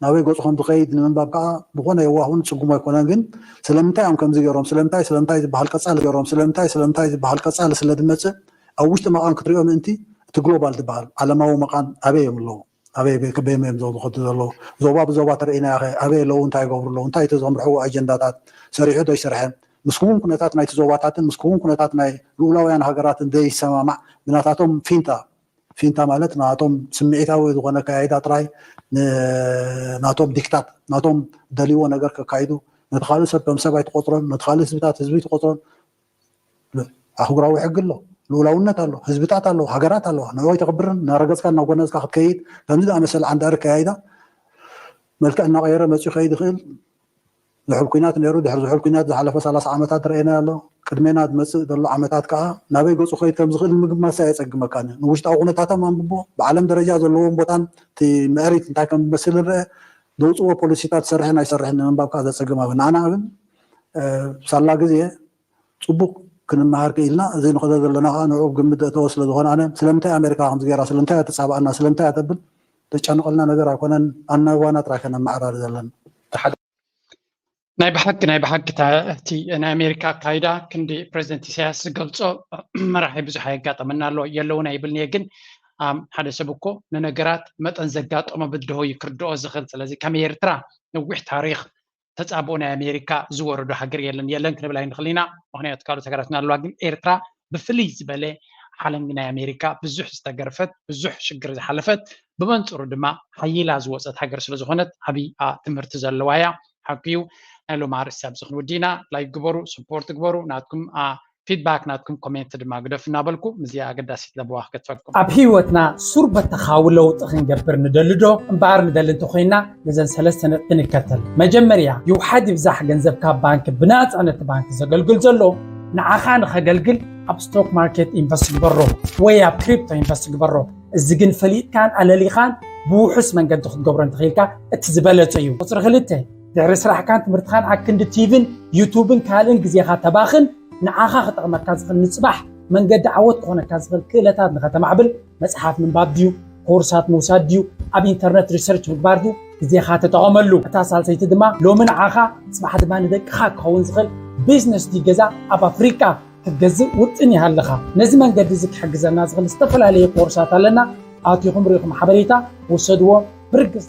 ናበይ ገፁ ከም ዝኸይድ ንምንባብ ከዓ ዝኾነ የዋህ እውን ፅጉም ኣይኮነን። ግን ስለምንታይ እዮም ከምዚ ገይሮም ስለምንታይ ስለምንታይ ዝበሃል ቀፃሊ ገይሮም ስለምንታይ ስለምንታይ ዝበሃል ቀፃሊ ስለ ዝመፅእ ኣብ ውሽጢ መቓን ክትሪኦ ምእንቲ እቲ ግሎባል ዝበሃል ዓለማዊ መቓን ኣበይ እዮም ኣለዉ ኣበይ ከበይመ እዮም ዘው ዝኸዱ ዘለዉ ዞባ ብዞባ ተርእናዮ ኸ ኣበይ ኣለዉ እንታይ ይገብሩ ኣለዉ እንታይ እቲ ዘምርሕዎ ኣጀንዳታት ሰሪሑ ዶ ይስርሐ ምስ ክውን ኩነታት ናይቲ ዞባታትን ምስ ክውን ኩነታት ናይ ልኡላውያን ሃገራትን ዘይሰማማዕ ብናታቶም ፊንታ ፊንታ ማለት ናቶም ስምዒታዊ ዝኾነ ኣካያይዳ ጥራይ ናቶም ዲክታት ናቶም ደልይዎ ነገር ከካይዱ ነቲ ካልእ ሰብ ከም ሰብ ኣይትቆፅሮን ነቲ ካልእ ህዝብታት ህዝቢ ትቆፅሮን ኣህጉራዊ ሕጊ ኣሎ ልኡላውነት ኣሎ ህዝብታት ኣሎ ሃገራት ኣለዋ ንዕወይ ተኽብርን እናረገፅካ እናጎነፅካ ክትከይድ ከምዚ ዝኣመሰለ ዓንዳሪ ኣካያይዳ መልክዕ እናቀየረ መፅኡ ከይድ ይኽእል ዝሑል ኩናት ነይሩ ድሕሪ ዝሑል ኩናት ዝሓለፈ ሰላሳ ዓመታት ረእየናዮ ኣሎ ቅድሜና ዝመፅእ ዘሎ ዓመታት ከዓ ናበይ ገፁ ከይድ ከም ዝኽእል ንምግማት ኣየፀግመካን እዩ ንውሽጣዊ ኩነታቶም ኣንብቦ ብዓለም ደረጃ ዘለዎም ቦታን እቲ ምዕሪት እንታይ ከም ዝመስል ንረአ ዘውፅዎ ፖሊሲታት ዝሰርሕን ኣይሰርሕን ንምንባብ ከዓ ዘፀግም ኣብ ንዓና ግን ሳላ ግዜ ፅቡቅ ክንመሃር ክኢልና እዚ ንኸዶ ዘለና ከዓ ንዕኡ ግምት ዘእተወ ስለ ዝኾነ ኣነ ስለምንታይ ኣሜሪካ ከምዚ ገይራ ስለምንታይ እያ ተፃባኣና ስለምንታይ እያ ተብል ዘጨንቐልና ነገር ኣይኮነን ኣናባና ጥራይ ከነመዓራሪ ዘለና ናይ ብሓቂ ናይ ብሓቂ እቲ ናይ ኣሜሪካ ኣካይዳ ክንዲ ፕሬዚደንት ኢሳያስ ዝገልፆ መራሒ ብዙሕ ኣየጋጠመና ኣሎ የለውን ኣይብልን እየ ግን ሓደ ሰብ እኮ ንነገራት መጠን ዘጋጠሞ ብድሆ እዩ ክርድኦ ዝኽእል ስለዚ ከም ኤርትራ ነዊሕ ታሪክ ተፃብኦ ናይ ኣሜሪካ ዝወረዶ ሃገር የለን የለን ክንብል ኣይንኽእል ኢና ምክንያቱ ካልኦት ሃገራት እናለዋ ግን ኤርትራ ብፍልይ ዝበለ ሓለንጊ ናይ ኣሜሪካ ብዙሕ ዝተገርፈት ብዙሕ ሽግር ዝሓለፈት ብመንፅሩ ድማ ሓይላ ዝወፀት ሃገር ስለዝኾነት ዓብይ ትምህርቲ ዘለዋ እያ ሓቂ እዩ ናይ ሎም ኣርእስቲ ኣብዚ ክንወዲ ኢና ላይክ ግበሩ ስፖርት ግበሩ ናትኩም ፊድባክ ናትኩም ኮሜንት ድማ ግደፉ እናበልኩ ምስዚኣ ኣገዳሲት ለበዋ ክገድፈልኩም ኣብ ህይወትና ሱር በተኻዊ ለውጢ ክንገብር ንደሊ ዶ እምበኣር ንደሊ እንተኾይንና ነዘን ሰለስተ ነጥቢ ንከተል መጀመርያ ይውሓድ ይብዛሕ ገንዘብካ ባንክ ብናፃ ነቲ ባንክ ዘገልግል ዘሎ ንዓኻ ንኸገልግል ኣብ ስቶክ ማርኬት ኢንቨስት ግበሮ ወይ ኣብ ክሪፕቶ ኢንቨስት ግበሮ እዚ ግን ፈሊጥካን ኣለሊኻን ብውሑስ መንገዲ ክትገብሮ እንተኽኢልካ እቲ ዝበለፀ እዩ ቁፅሪ ክልተ ድሕሪ ስራሕካን ትምህርትኻን ኣክንዲ ቲቪን ዩቱብን ካልእን ግዜኻ ተባኽን ንዓኻ ክጠቕመካ ዝኽእል ንፅባሕ መንገዲ ዓወት ክኾነካ ዝኽእል ክእለታት ንኸተማዕብል መፅሓፍ ምንባብ ድዩ ኮርሳት ምውሳድ ድዩ ኣብ ኢንተርነት ሪሰርች ምግባር ድዩ ግዜኻ ተጠቐመሉ። እታ ሳልሰይቲ ድማ ሎሚ ንዓኻ ጽባሕ ድማ ንደቅኻ ክኸውን ዝኽእል ቢዝነስ ድዩ ገዛ ኣብ ኣፍሪቃ ክትገዝእ ውጥን ይሃለኻ። ነዚ መንገዲ እዚ ክሕግዘና ዝኽእል ዝተፈላለየ ኮርሳት ኣለና። ኣቲኹም ርኢኹም ሓበሬታ ውሰድዎ። ብርግጽ